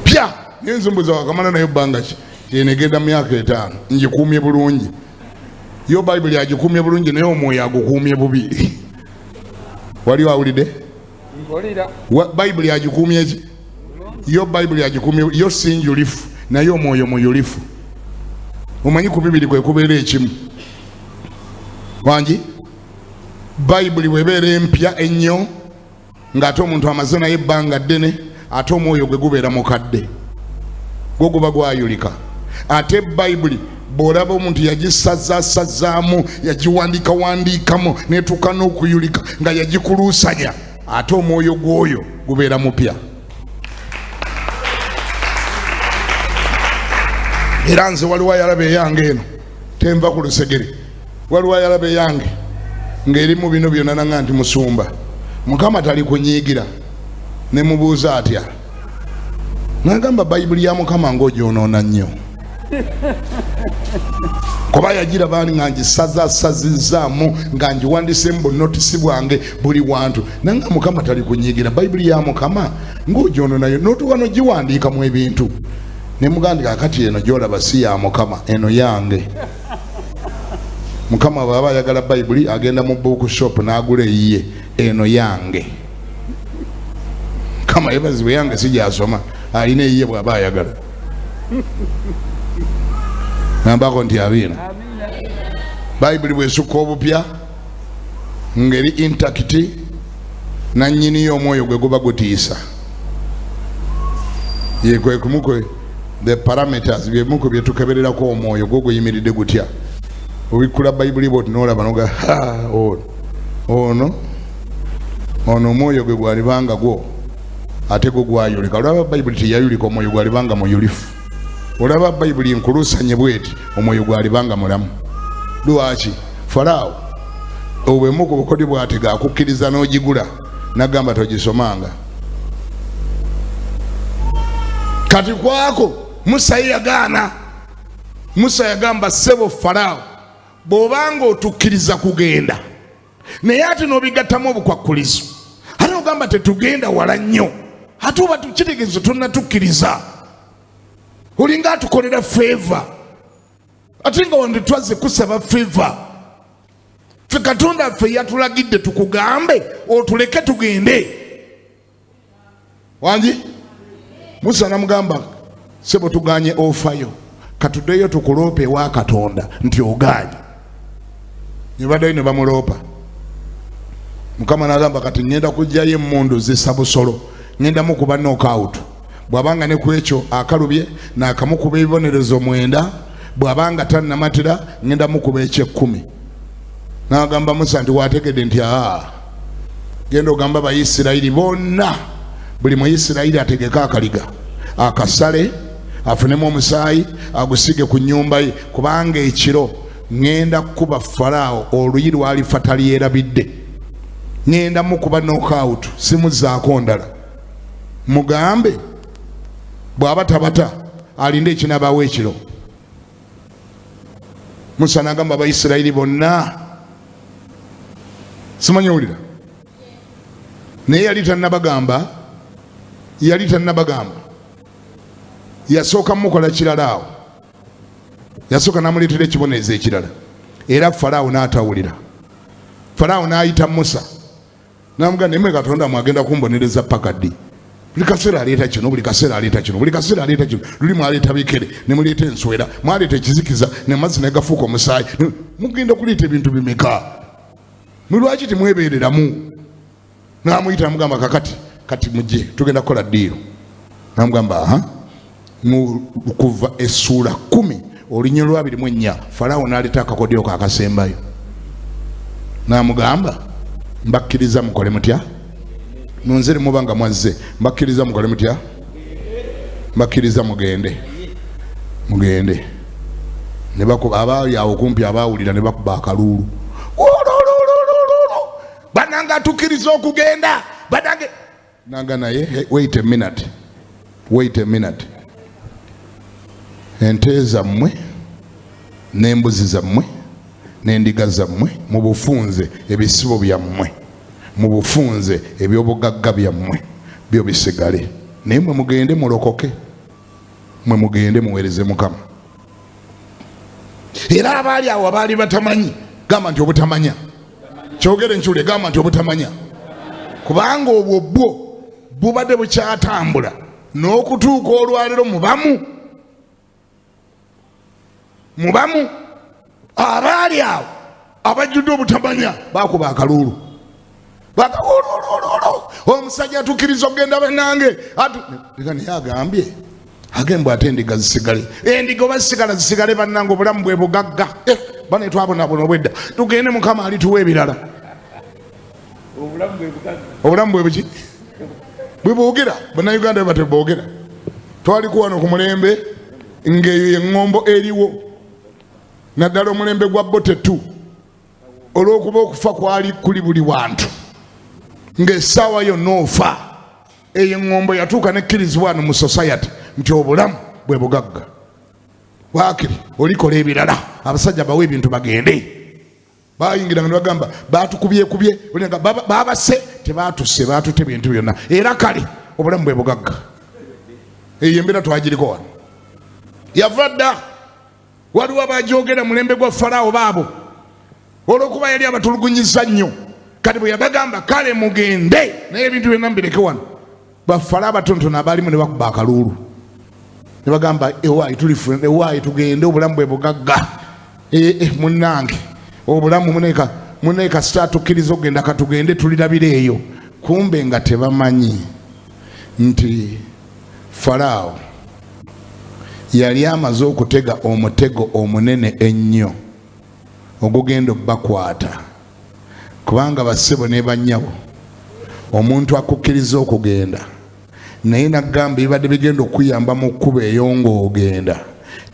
Pya naye nzumbuza wakamala nayo bbanga ki enegenda myaka 5 ngikuumye bulungi. Yo Bayibuli agikuumye bulungi naye omwoyo agukuumye bubi. Waliwo awulidde? Bayibuli agikuumye ki? Yo Bayibuli agikuumye, yo si njulifu naye omwoyo muyulifu. Omanyi ku bibiri kwe kubeera ekimu. Wangi? Bayibuli bw'ebeera empya ennyo ng'ate omuntu amaze naye ebbanga ddene, ate omwoyo gwe gubeera mukadde, gwo guba gwayulika. Ate Bayibuli bw'olaba omuntu yagisazasazaamu, yagiwandiikawandiikamu n'etuuka n'okuyulika nga yagikuluusanya, ate omwoyo gw'oyo gubeera mupya. Era nze waliwo ayalaba eyange eno tenva ku lusegere, waliwo ayalaba eyange ng'erimu bino byonna nanga nti musumba Mukama tali kunyiigira. Ne mubuuza atya, n'agamba Bayibuli ya Mukama ng'ogyonoona nnyo. Kuba yagiraba nga ngisazasazizaamu, nga ngiwandiseemu bunotisi bwange buli wantu, nanga Mukama tali kunyigira. Bayibuli ya Mukama ng'ogyono nayo n'otuuka n'ogiwandiikamu ebintu. Ne mugandika kati eno gy'olaba si ya Mukama, eno yange. Mukama bw'aba ayagala Bayibuli agenda mu book shop n'agula eyiye, eno yange. Mukama yebazibwe, yange si gy'asoma, alina eyiye bw'aba ayagala. Nambako nti abiina. Bayibuli bw'esukka obupya ng'eri intact, nannyiniyo omwoyo gwe guba gutiisa. Ye kwe kumu kwe the parameters byemu ku bye tukebererako omwoyo gwo guyimiridde gutya. Obikkula Bayibuli bw'oti n'olaba noga ha ono ono ono omwoyo gwe gwalibanga gwo ate gwo gwayulika. Olaba Bayibuli teyayulika, omwoyo gwalibanga muyulifu. Olaba Bayibuli nkulusanye bweti, omwoyo gwalibanga mulamu. Lwaki? Faraawo obwemu ku bukodi bwatega akukkiriza n'ogigula nagamba togisomanga. Kati kwako Musa ye yagaana. Musa yagamba ssebo Faraawo, bw'obanga otukkiriza kugenda naye ate n'obigattamu obukwakkulizo, ate ogamba tetugenda wala nnyo, ate oba tukitegeeza tonnatukkiriza, olinga atukolera favour, ate nga wano tetwazze kusaba favour. Ffe Katonda ffe yatulagidde tukugambe otuleke tugende. Wangi Musa namugamba sebo tuganye ofayo, katuddeyo tukuloope ewa Katonda nti ogaanye. Ne baddayo ne bamuloopa. Mukama n'agamba kati ŋŋenda kuggyayo emmundu zisa busolo, ŋŋenda mukuba knockout. Bw'abanga ne ku ekyo akalubye naakamukuba ebibonerezo 9, bw'abanga tannamatira ŋŋenda mukuba eky'ekkumi. N'agamba Musa nti waategedde nti aa, genda ogamba Abayisirayiri bonna, buli Muyisirayiri ategeke akaliga akasale afunemu omusaayi agusiige ku nnyumba ye, kubanga ekiro ŋŋenda kukuba Faraawo oluyi lwalifa talyerabidde. Ŋŋenda mukuba knockout, simuzzaako ndala. Mugambe bw'aba tabata alinde ekinabaawo ekiro. Musa n'agamba Abayisirayiri bonna, simanyi owulira, naye yali tannabagamba, yali tannabagamba, yasooka mukola kirala awo, yasooka n'amuleetera ekibonerezo ekirala, era Faraawo n'atawulira. Faraawo n'ayita Musa n'amugamba, naye mwe Katonda mwagenda kumbonereza paka ddi? Buli kaseera aleeta kino, buli kaseera aleeta kino, buli kaseera aleeta kino. Luli mwaleeta bikere, ne muleeta enswera, mwaleeta ekizikiza, ne mazzi ne gafuuka omusaayi. Mugenda kuleeta ebintu bimeka? Mwe lwaki temwebeereramu? N'amuyita n'amugamba kakati, kati mujje tugenda kukola ddiiro. N'amugamba aha, mu kuva essuula 10 olunyiriri lwa 24, Faraawo n'aleeta akakodyo ko akasembayo. N'amugamba mbakkiriza mukole mutya? Munzire muba nga mwazze, mbakkiriza mukole mutya? Mbakkiriza mugende, mugende. Ne bakuba abaali awo kumpi abaawulira ne bakuba akaluulu. Wolololololo! Bannange atukkiriza okugenda, bannange. Nanga naye, hey, wait a minute, wait a minute. Ente zammwe n'embuzi zammwe n'endiga zammwe mu bufunze, ebisibo byammwe mu bufunze, eby'obugagga byammwe byo bisigale, naye mwe mugende mulokoke, mwe mugende muweereze Mukama. Era abaali awo abaali batamanyi, gamba nti obutamanya, kyogere nkyule, gamba nti obutamanya, kubanga obwo bwo bubadde bukyatambula n'okutuuka olwaleero mubamu abaali awo abajjudde obutamanya bakuba akaluulu. Bakaololololo, omusajja atukkiriza okugenda bannange. Leka naye agambye agembwe ate endiga zisigale, endiga oba zisigala zisigale bannange, obulamu bwe bugagga. Bane twabonabona obwedda, tugende Mukama alituwa ebirala. Obulamu bwe buki bwe boogera Bannayuganda bwe bateboogera. Twaliko wano ku mulembe ng'eyo eŋŋombo eriwo, naddala omulembe gwa Botetu, olw'okuba okufa kwali kuli buli wantu ng'essaawa yonna ofa. Eyo eŋŋombo yatuuka nekkirizibwa wano mu society nti obulamu bwe bugagga. Waakiri olikola ebirala, abasajja bawe ebintu bagende. Bayingira nga bagamba batukubyekubye, babase, tebatuse, batute ebintu byonna. Era kale obulamu bwe bugagga. Eyo embeera twagiriko wano. Yava dda, waliwo abajogera mulembe gwa Faraawo baabo, olw'okuba yali abatulugunyiza nnyo. Kati bwe yabagamba kale mugende naye ebintu byonna mbireke wano, bafala abatonotono abaalimu ne bakuba akaluulu ne bagamba ewaayi tulifu, ewaayi tugende, obulamu bwe bugagga. Munnange obulamu muneka sita tukkiriza okugenda, katugende tulirabira eyo. Kumbe nga tebamanyi nti Faraawo yali amaze okutega omutego omunene ennyo ogugenda obbakwata, kubanga bassebo ne bannyabo, omuntu akukkiriza okugenda naye nagamba ebibadde bigenda okuyamba mu kkubo eyo ng'ogenda,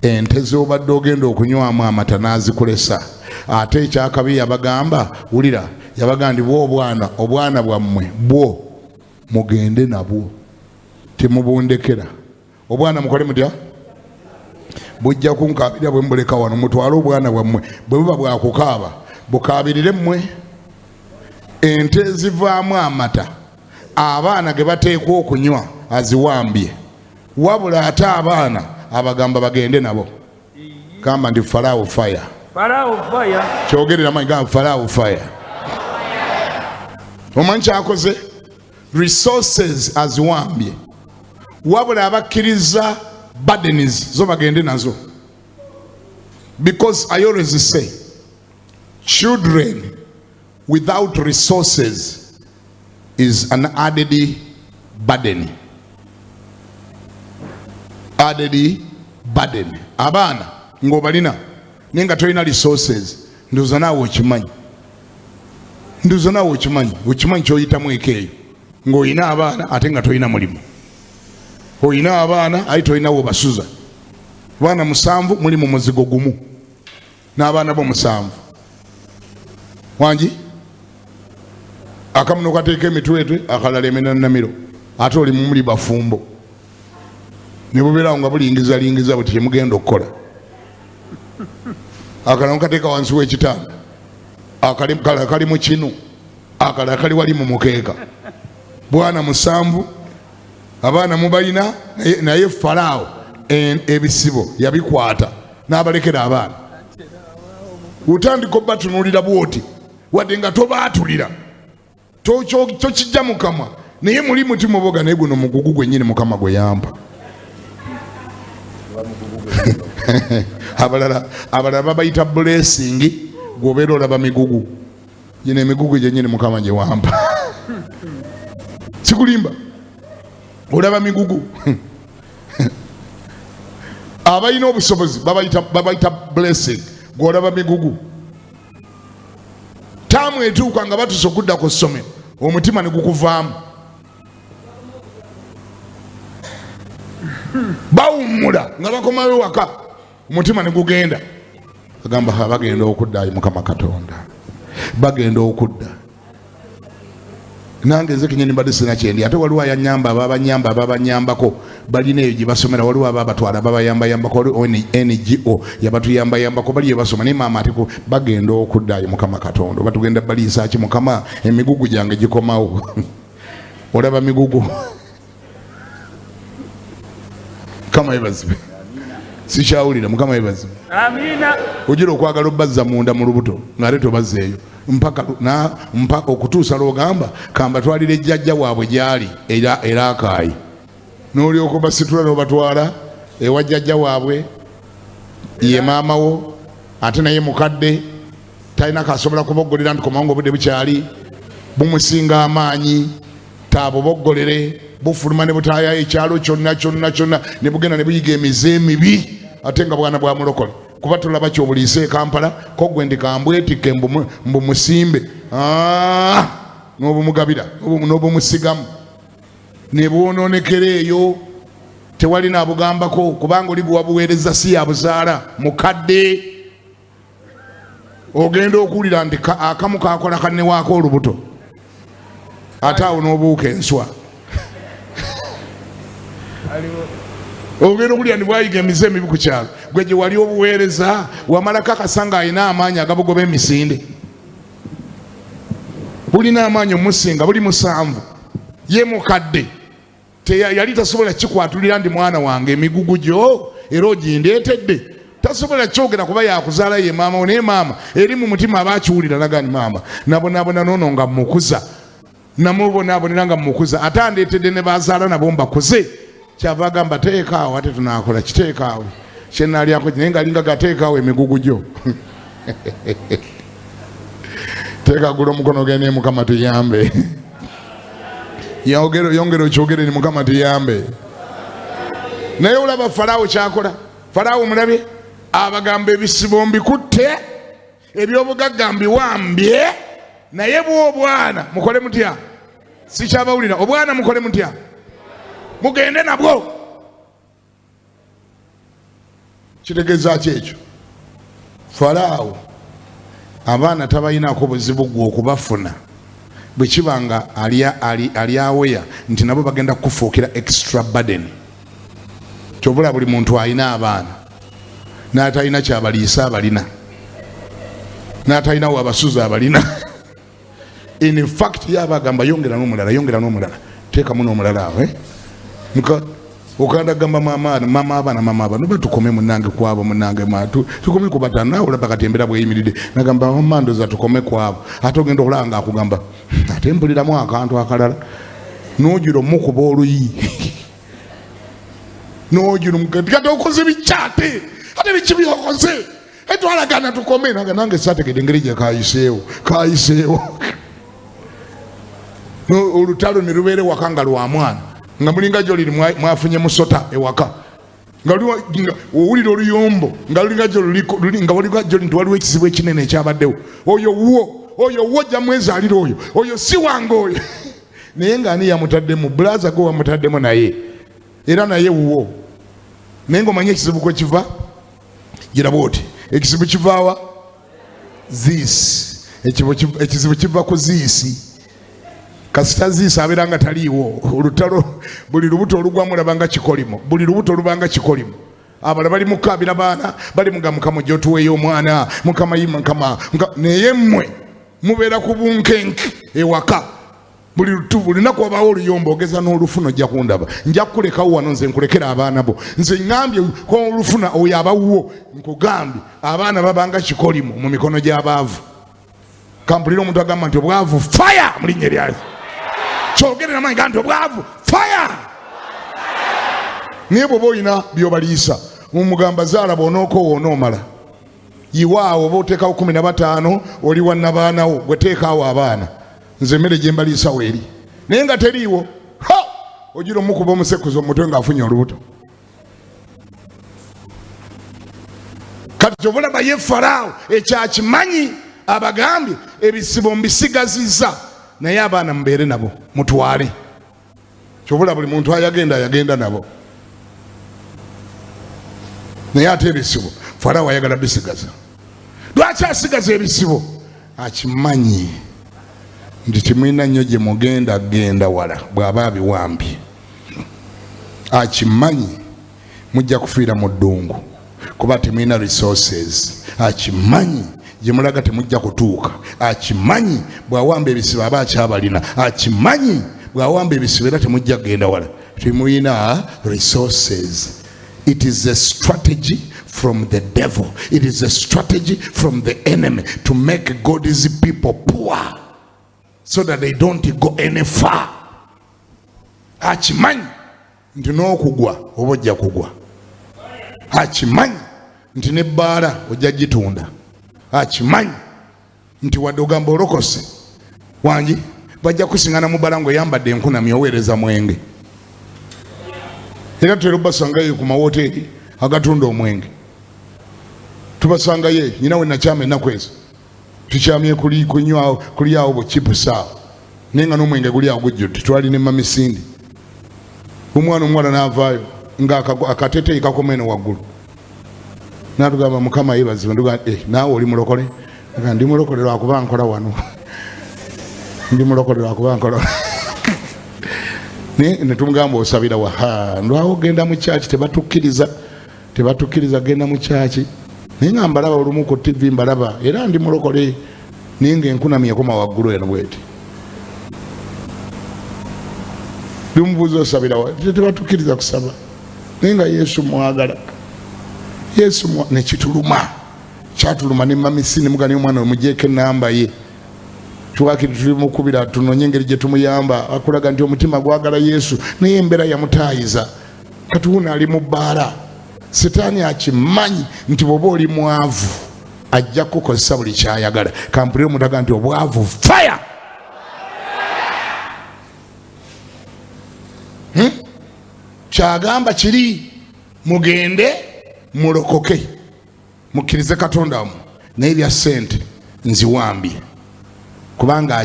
ente z'obadde ogenda okunywamu amata n'azikulesa. Ate ekyakabi yabagamba, wulira, yabagamba nti bwo obwana bwammwe bwo mugende nabwo, temubundekera. Obwana mukole mutya? Bujja kunkaabirira bwe mbuleka wano, mutwale obwana bwammwe, bwe buba bwakukaaba bukaabirire mmwe. Ente ezivaamu amata abaana ge bateekwa okunywa aziwambye, wabula ate abaana abagamba bagende nabo. Gamba nti Faraawo fire. Faraawo fire. Kyogerera manyi, gamba Faraawo fire. Omanyi kyakoze? Resources aziwambye, wabula abakkiriza burdens zo bagende nazo. Because I always say, children without resources is an added burden. Added burden. Abaana ng'obalina naye nga tolina resources, ndowooza naawe okimanyi, ndowooza naawe okimanyi, okimanyi ky'oyitamu eka eyo ng'olina abaana ate nga tolina mulimu, olina abaana aye tolina w'obasuza. Abaana 7 muli mu muzigo gumu n'abaana bo 7 wangi, akamu n'okateeka emitwetwe, akalala eminannamiro, ate oli mumuli bafumbo ne bubeerawo nga bulingizalingiza buti kyemugenda okukola. Akalala nokateeka wansi w'ekitanda, akalala kali mu kinu, akalala kali wali mu mukeeka. Bwana 7 abaana mubalina, naye Faraawo ebisibo yabikwata n'abalekera abaana. Otandika obatunuulira bw'oti, wadde nga tobaatulira, tokijja mu kamwa, naye muli mutima oboga, naye guno mugugu gwennyini Mukama gwe yampa. Abalala babayita blessing, gw'obeera olaba migugu. Gino emigugu gyennyini Mukama gye wampa. Sikulimba, olaba migugu. Abalina obusobozi babayita blessing, gw'olaba migugu. Taamu etuuka nga batuuse okudda ku ssomero, omutima ne gukuvaamu. Bawummula nga bakomawo ewaka, omutima ne gugenda. Agamba bagenda okudda, ayi Mukama Katonda, bagenda okudda. Nange nze kenyini mbadde sirina kyendi, ate waliwo ayanyamba, ababanyamba, ababanyambako balina eyo gye basomera, waliwo ababatwala babayambayambako, waliwo NGO yabatuyambayambako, bali basoma. Naye maama ate bagenda okudda, ayi Mukama Katonda, oba tugenda baliisa ki Mukama, emigugu gyange gikomawo. Olaba migugu. Mukama yeebazibwe. Sikyawulira, Mukama yeebazibwe. Amiina. Ojira okwagala obbazza munda mu lubuto ng'ate tobazzeeyo mpaka okutuusa lw'ogamba kambatwalire jjajja waabwe gy'ali era akaayi, n'olyoka obasitula n'obatwala ewa jjajja waabwe, ye maama wo, ate naye mukadde talina kasobola kuboggolera nti komawo ng'obudde bukyali, bumusinga amaanyi, taabuboggolere, bufuluma ne butaayayo ekyalo kyonna kyonna kyonna, ne bugenda ne buyiga emize emibi, ate nga bwana bwa mulokole. Kuba tulaba kyobuliisa e Kampala, ko gwe ndi kambwetikke mbumusimbe, n'obumugabira, n'obumusigamu, ne bwonoonekera eyo, tewali n'abugambako, kubanga oli gwe wabuweereza si yabuzaala, mukadde. Ogenda okuwulira nti akamu kakola kanne waako olubuto, ate awo n'obuuka enswa. Ogenda okulya ndi bwayiga emize emibi ku kyalo, gwe gye wali obuweereza wamalako akasanga alina amaanyi agabugoba emisinde, bulina amaanyi omusinga buli 7, ye mukadde yali tasobola kikwatulira ndi mwana wange emigugu gyo era ogindeetedde, tasobola kyogera kuba yakuzaala ye maama wo, naye maama eri mu mutima aba akiwulira nagani maama nabonaabona noono nga mmukuza, namubonaabonera nga mmukuza, ate andeetedde ne bazaala nabo mbakuze. Kyava agamba teekaawo ate tunaakola kiteekaawo kyenaalyako, naye ng'alinga gateekaawo emigugu gyo. Teekagula omukono gende Mukama tuyambe. Yongera okyogere ni Mukama tuyambe. Naye olaba Falaawo kyakola. Falaawo mulabye abagamba ebisibo mbikutte, ebyobugagga mbiwambye, naye bw'obwana mukole mutya? Sikyabawulira. Obwana mukole mutya? Mugende nabwo. Kitegeeza ki ekyo? Falaawo abaana tabalinaako buzibu gwe okubafuna, bwe kiba nga ali aweya nti nabo bagenda kukufuukira extra burden. Kyobula buli muntu alina abaana n'atalina kyabaliisa abalina, n'atalina wabasuza abalina. In fact ye aba agamba yongera n'omulala, yongera n'omulala, teekamu n'omulala awo, Okanda gamba mama, mama abaana, mama abaana, oba tukome munnange kwabo, munnange matu, tukome ku bataano, naawe olaba kati embeera bw'eyimiridde. Nagamba, oh, mandoza tukome kwabo. Ate ogenda okulaba ng'akugamba, ate mpuliramu akantu akalala. N'ogira omukuba oluyi. N'ogira omukuba, kati okoze biki ate? Ate biki by'okoze? Etwalagana tukome. Naga nange saategedde engeri gye kayiseewo, kayiseewo. Olutalo ne lubeera ewaka nga lwa mwana, nga mulinga gy'oli mwafunye musota ewaka, nga owulira oluyombo nga lulinga gy'oli, luli, nga waliwo gy'oli nti waliwo ekizibu ekinene ekyabaddewo. Oyo wuwo, oyo wuwo, ojja mwezaalira oyo, oyo si wange oyo. Naye ng'ani yamutaddemu? Bulaza gwe wamutaddemu naye, era naye wuwo. Naye ng'omanyi ekizibu kwe kiva? Giraba oti ekizibu kivaawa? Ziisi. Ekizibu kiva ku ziisi. Kasita ziisi abeera nga taliiwo, olutalo buli lubuto olugwamu olaba nga kikolimo, buli lubuto olubanga kikolimo. Abala bali mukaabira baana, bali muga Mukama ojja otuweeyo omwana, Mukama yima, Mukama, naye mmwe mubeera ku bunkenke ewaka. Buli lunaku wabaawo oluyombo, ogeza n'olufuna ojja kundaba. Nja kukulekawo wano nze nkulekera abaana bo. Nze ŋŋambye ko olufuna oyo abawuwo, nkugambye abaana babanga kikolimo mu mikono gy'abaavu. Kampulira omuntu agamba nti obwavu fire mu linnya erya Yesu. Kyogere n'amaanyi ga nti obwavu fire. Naye bw'oba olina by'obaliisa, omugamba zaala bw'onookoowa onoomala. Yiwaawo oba oteekawo 15, oli wa nnabaanawo, gwe teekaawo abaana. Nze emmere gye mbaliisa weeri. Naye nga teriiwo. Ha! Ogira omukuba omusekuzo mu mutwe ng'afunye olubuto. Kati ky'ova olaba ye Faraawo ekyakimanyi, abagambye ebisibo mbisigazizza, naye abaana mubeere nabo mutwale. Ky'ova olaba buli muntu ayagenda ayagenda nabo, naye ate ebisibo Faraawo ayagala bisigaza. Lwaki asigaza ebisibo? Akimanyi nti temulina nnyo gye mugenda genda wala bw'aba abiwambye. Akimanyi mujja kufiira mu ddungu kuba temulina resources. Akimanyi gye mulaga temujja kutuuka. Akimanyi bw'awamba ebisibo aba akyabalina. Akimanyi bw'awamba ebisibo era temujja kugenda wala, temulina resources. It is a strategy from the devil. It is a strategy from the enemy to make God's people poor so that they don't go any far. Akimanyi nti n'okugwa oba ojja kugwa. Akimanyi nti n'ebbaala ojja gitunda. Akimanyi nti wadde ogamba olokose wangi bajja kusingana mu bbala ng'oyambadde enkunamyo oweereza mwenge. Era tutera obasangayo ku mawoteeri agatunda omwenge, tubasangayo. Nyina we nakyama ennaku ezo tukyamye kunywa kuli awo buchipusa awo, naye nga n'omwenge guli awo gujjudde. Twali ne mamisindi, omwana omuwala n'avaayo nga akateteeyi kakoma eno waggulu, n'atugamba Mukama yeebazibwe. Ntugamba, naawe oli mulokole? Aga, ndi mulokole lwakuba nkola wano, ndi mulokole lwakuba nkola. Naye ne tumugamba osabira wa? Ha, ndwawo genda mu kyaki, tebatukkiriza, tebatukkiriza genda mu kyaki. Naye nga mbalaba olumu ku TV, mbalaba era ndi mulokole, naye nga enkunamye ekoma waggulu eno bweti. Limubuuza osabira wa? Tebatukkiriza kusaba, naye nga Yesu mwagala. Yesu nekituluma, kyatuluma ne mamisi ne mugani omwana omugyeko enamba ye, twakiri tulimukubira tunonye engeri gye tumuyamba. Akulaga nti omutima gwagala Yesu, naye embeera yamutaayiza. Kati wuno ali mu bbaala. Sitaani akimanyi nti bw'oba oli mwavu ajja kukukozesa buli kyayagala. Kampulire omuntu aga nti obwavu fire. Kyagamba kiri mugende mulokoke mukkirize Katonda wammwe, naye ebya ssente nziwambye, kubanga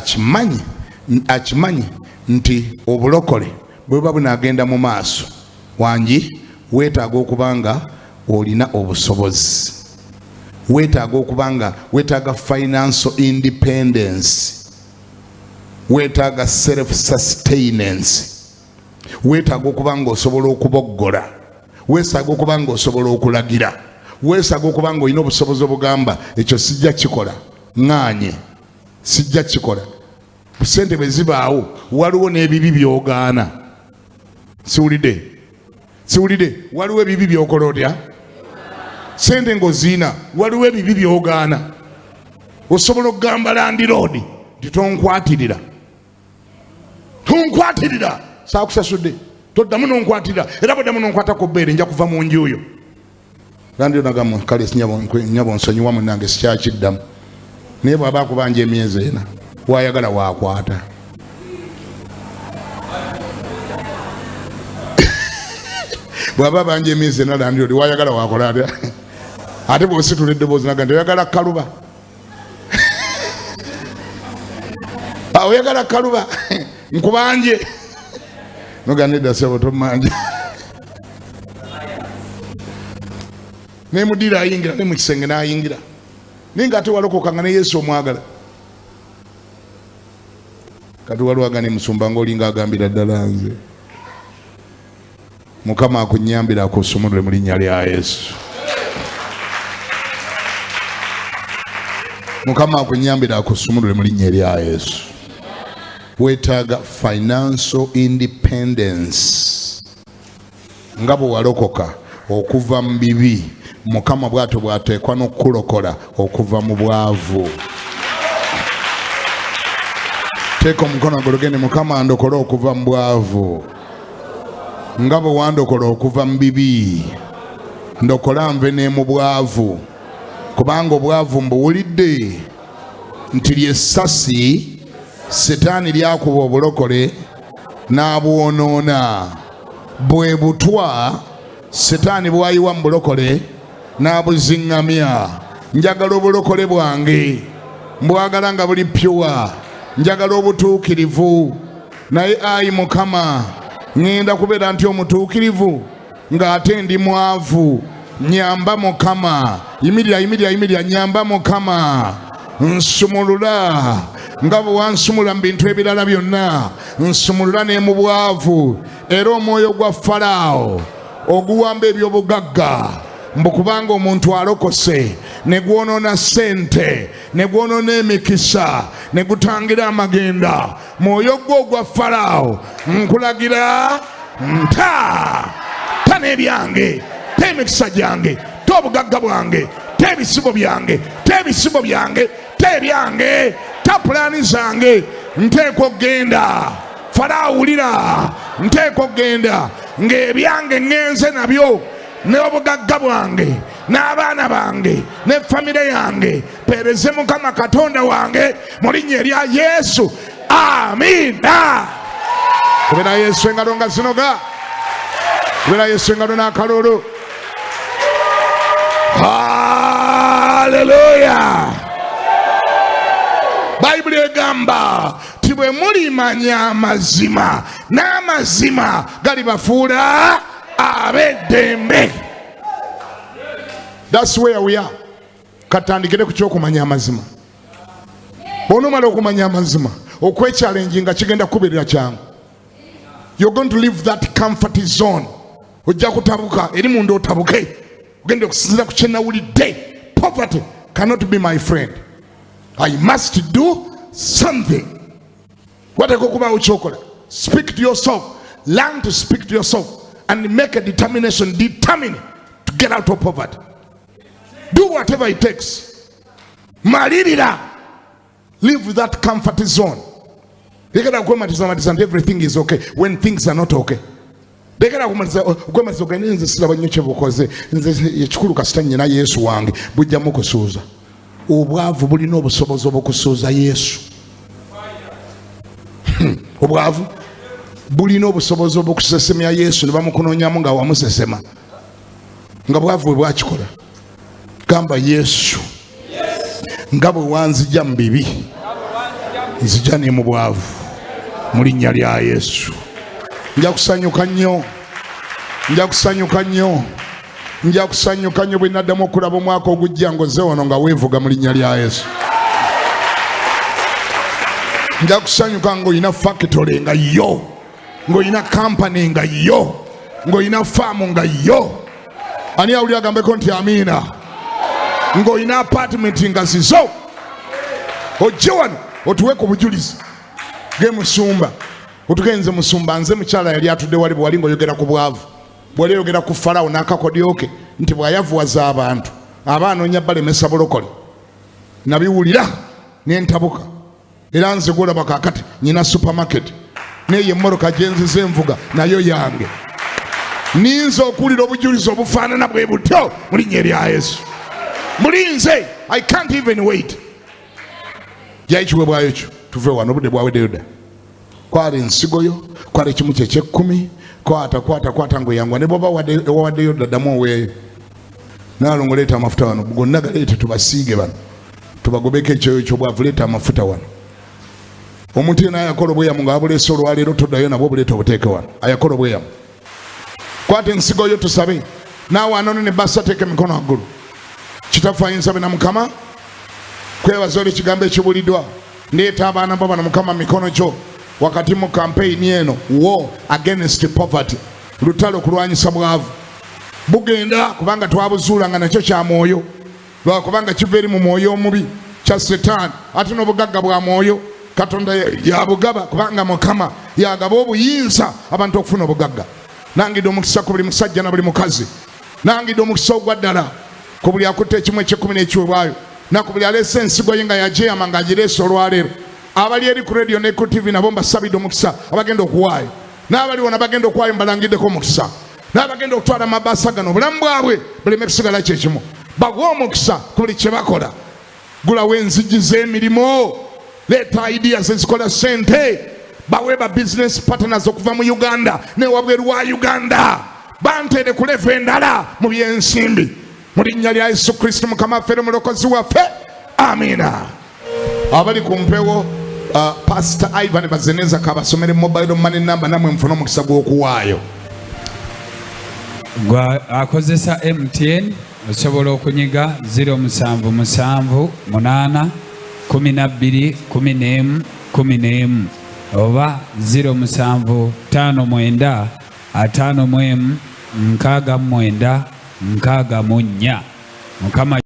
akimanyi nti obulokole bwe buba bunaagenda mu maaso wangi, weetaaga okuba nga olina obusobozi, weetaaga okuba nga weetaaga financial independence, weetaaga self sustenance, weetaaga okuba nga osobola okuboggola, weetaaga okuba nga osobola okulagira, weetaaga okuba nga olina obusobozi obugamba ekyo sijja kikola, ŋŋaanye sijja kikola. Sente bwe zibaawo waliwo n'ebibi by'ogaana. Siwulidde, siwulidde. Waliwo ebibi by'okola otya? Sente ng'oziina, waliwo ebibi by'ogaana. Osobola okugamba landiroodi nti tonkwatirira, tonkwatirira, saakusasudde, toddamu nonkwatirira, era bweddamu nonkwata ku bbeere nja kuva mu nju yo. Landiroodi agamba kale nyabo nsonyiwa munnange sikyakiddamu. Naye bw'aba akubanja emyezi ena wayagala wakwata. Bw'aba abanja emyezi ena landiroodi wayagala wakola atya? Ate bw'ositula eddoboozi naga nti oyagala kaluba, oyagala kaluba nkubanje, noga nedda ssebo tommanja. Nemudira ayingira ne mu kisenge n'ayingira, naye nga ate walokoka nga ne Yesu omwagala. Kati waliwo agane musumba ng'olinga agambira ddala nze. Mukama akunyambira akusumulule mu linnya lya Yesu. Mukama akunyambira akusumulule mu linnya lya Yesu. Weetaaga financial independence. Nga bwe walokoka okuva mu bibi, Mukama bw'atyo bw'ateekwa n'okukulokola okuva mu bwavu. Teeka omukono gulugende, Mukama ndokole okuva mu bwavu. Nga bwe wandokola okuva mu bibi, ndokola nve ne mu bwavu, kubanga obwavu mbuwulidde nti ly'essasi Sitaani lyakuba obulokole n'abwonoona. Bwe butwa Sitaani bw'ayiwa mu bulokole n'abuziŋŋamya. Njagala obulokole bwange, mbwagala nga buli pure, njagala obutuukirivu. Naye ayi Mukama, ŋŋenda kubeera nti omutuukirivu ng'ate ndi mwavu. Nyamba Mukama, yimirira, yimirira, yimirira, nyamba Mukama, nsumulula nga bwe wansumulula mu bintu ebirala byonna, nsumulula ne mu bwavu. Era omwoyo gwa Falaawo oguwamba eby'obugagga, mbu kubanga omuntu alokose, ne gwonoona ssente, ne gwonoona emikisa, ne gutangira amagenda. Mwoyo gwo ogwa Falaawo nkulagira nta, ta n'ebyange, ta emikisa gyange, ta obugagga bwange, ta ebisibo byange, ta ebisibo byange, ta ebyange, ta pulaani zange. Nteekwa okugenda. Falaawo wulira, nteekwa okugenda ng'ebyange ŋŋenze nabyo, n'obugagga bwange, n'abaana bange, ne famire yange. Mpeereze Mukama Katonda wange mu linnya erya Yesu. Amiina. Kubera Yesu engalo nga zinoga, kubera Yesu engalo n'akalulu. Haleluya. Bayibuli egamba nti bwe mulimanya amazima, n'amazima galibafuula ab'eddembe. That's where we are. Katandikire ku ky'okumanya amazima. Bw'onoomala okumanya amazima, okwekyalenjinga kigenda kukubeerera kyangu. You're going to leave that comfort zone. Ojja kutabuka eri munda otabuke ogende okusinzira ku kyenawulidde. Poverty cannot be my friend. I must do something. Wateeka okubaawo kyokola. Speak to yourself. Learn to speak to yourself and make a determination. Determine to get out of poverty. Do whatever it takes. Malirira. Leave that comfort zone. Lekera kwematiza nti everything is okay when things are not okay. Lekera okwematiza ogende nze siraba nnyo kye bukoze, nze ekikulu kasita nnyina Yesu wange bujjamu kusuuza. Obwavu bulina obusobozi obukusuuza Yesu. Obwavu bulina obusobozi obukusesemya Yesu ne bamukunoonyamu nga wamusesema, nga bwavu bwe bwakikola. Gamba Yesu, nga bwe wanzija mu bibi, nzija ne mu bwavu, mu linnya lya Yesu. Nja kusanyuka nnyo, nja kusanyuka nnyo, nja kusanyuka nnyo bwe naddamu okulaba omwaka ogujja ng'ozze wano nga weevuga mu linnya lya Yesu. Nja kusanyuka ng'olina factory nga yo, ng'olina company nga yo, ng'olina faamu nga yo. Ani awulira agambeko nti amiina? Ng'olina apartment nga zizo, ojje wano otuwe ku bujulizi. Ge musumba otugenze musumba, nze mukyala yali atudde wali bwe wali ng'oyogera ku bwavu, bwali oyogera ku Falawo n'akakodyoke nti bw'ayavuwaza abantu aba anoonya balemesa bulokole. Nabiwulira nentabuka, era nze gwolaba kaakati nyina supermarket, neyo emmoroka gyenziza envuga nayo yange. Ninza okuwulira obujulizi obufaanana bwe butyo mu linnya erya Yesu. Mulinze, I can't even wait. Jayo ekiweebwayo kyo tuve wano, obudde bwaweddeyo dda. Kwala ensigo yo, kwala ekimu kye ekyekkumi, kwata kwata kwata ng'oyangwa, ne bw'oba wawaddeyo dda ddamu oweeyo. Naalongo leeta amafuta wano, gonna galeete tubasiige bano, tubagobeko ekyoyo ky'obwavu. Leeta amafuta wano. Omuntu yenna ayakola obweyamu nga wabuleese olwaleero, toddayo nabwo, obuleeta obuteeke wano. Ayakola obweyamu, kwata ensigo yo tusabe. Naawe anono ne basa, teeka emikono waggulu. Kitaffe ayinza bena, Mukama, kwebaza oli ekigambo ekibuliddwa. Ndeeta abaana bo bano, Mukama, mikono gyo wakati mu kampeyini eno, war against poverty, lutalo kulwanyisa bwavu. Bugenda kubanga twabuzuula nga nakyo kya mwoyo, lwakubanga kiva eri mu mwoyo omubi kya Setaani, ate n'obugagga bwa mwoyo. Katonda yabugaba, kubanga Mukama yagaba obuyinza abantu okufuna obugagga. Nangidde omukisa ku buli musajja na buli mukazi. Nangidde omukisa ogwa ddala ku buli akutte ekimu ekyekumi n'ekiweebwayo, na ku buli aleese ensigo ye nga yagyeyama ng'agireese olwaleero. Abali eri ku radio ne ku TV nabo mbasabidde omukisa, abagenda okuwaayo, n'abali wona bagenda okuwaayo mbalangiddeko omukisa, n'abagenda okutwala amabaasa gano, obulamu bwabwe buleme kusigala kyekimu. Bawe omukisa ku buli kye bakola. Gulawo enzigi z'emirimu, leeta ideas ezikola ssente, bawe ba business partners okuva mu Uganda newabweru wa Uganda, banteere ku level endala mu byensimbi, mu linnya lya Yesu Kristo Mukama waffe era omulokozi waffe, amiina. Abali ku mpewo, Pastor Ivan Bazeneza kabasomere mobile money number, namwe mufune omukisa gw'okuwaayo. Gwa akozesa MTN osobola okunyiga 077 8 12 11 11 oba 07 59 51 69 64. Mukama.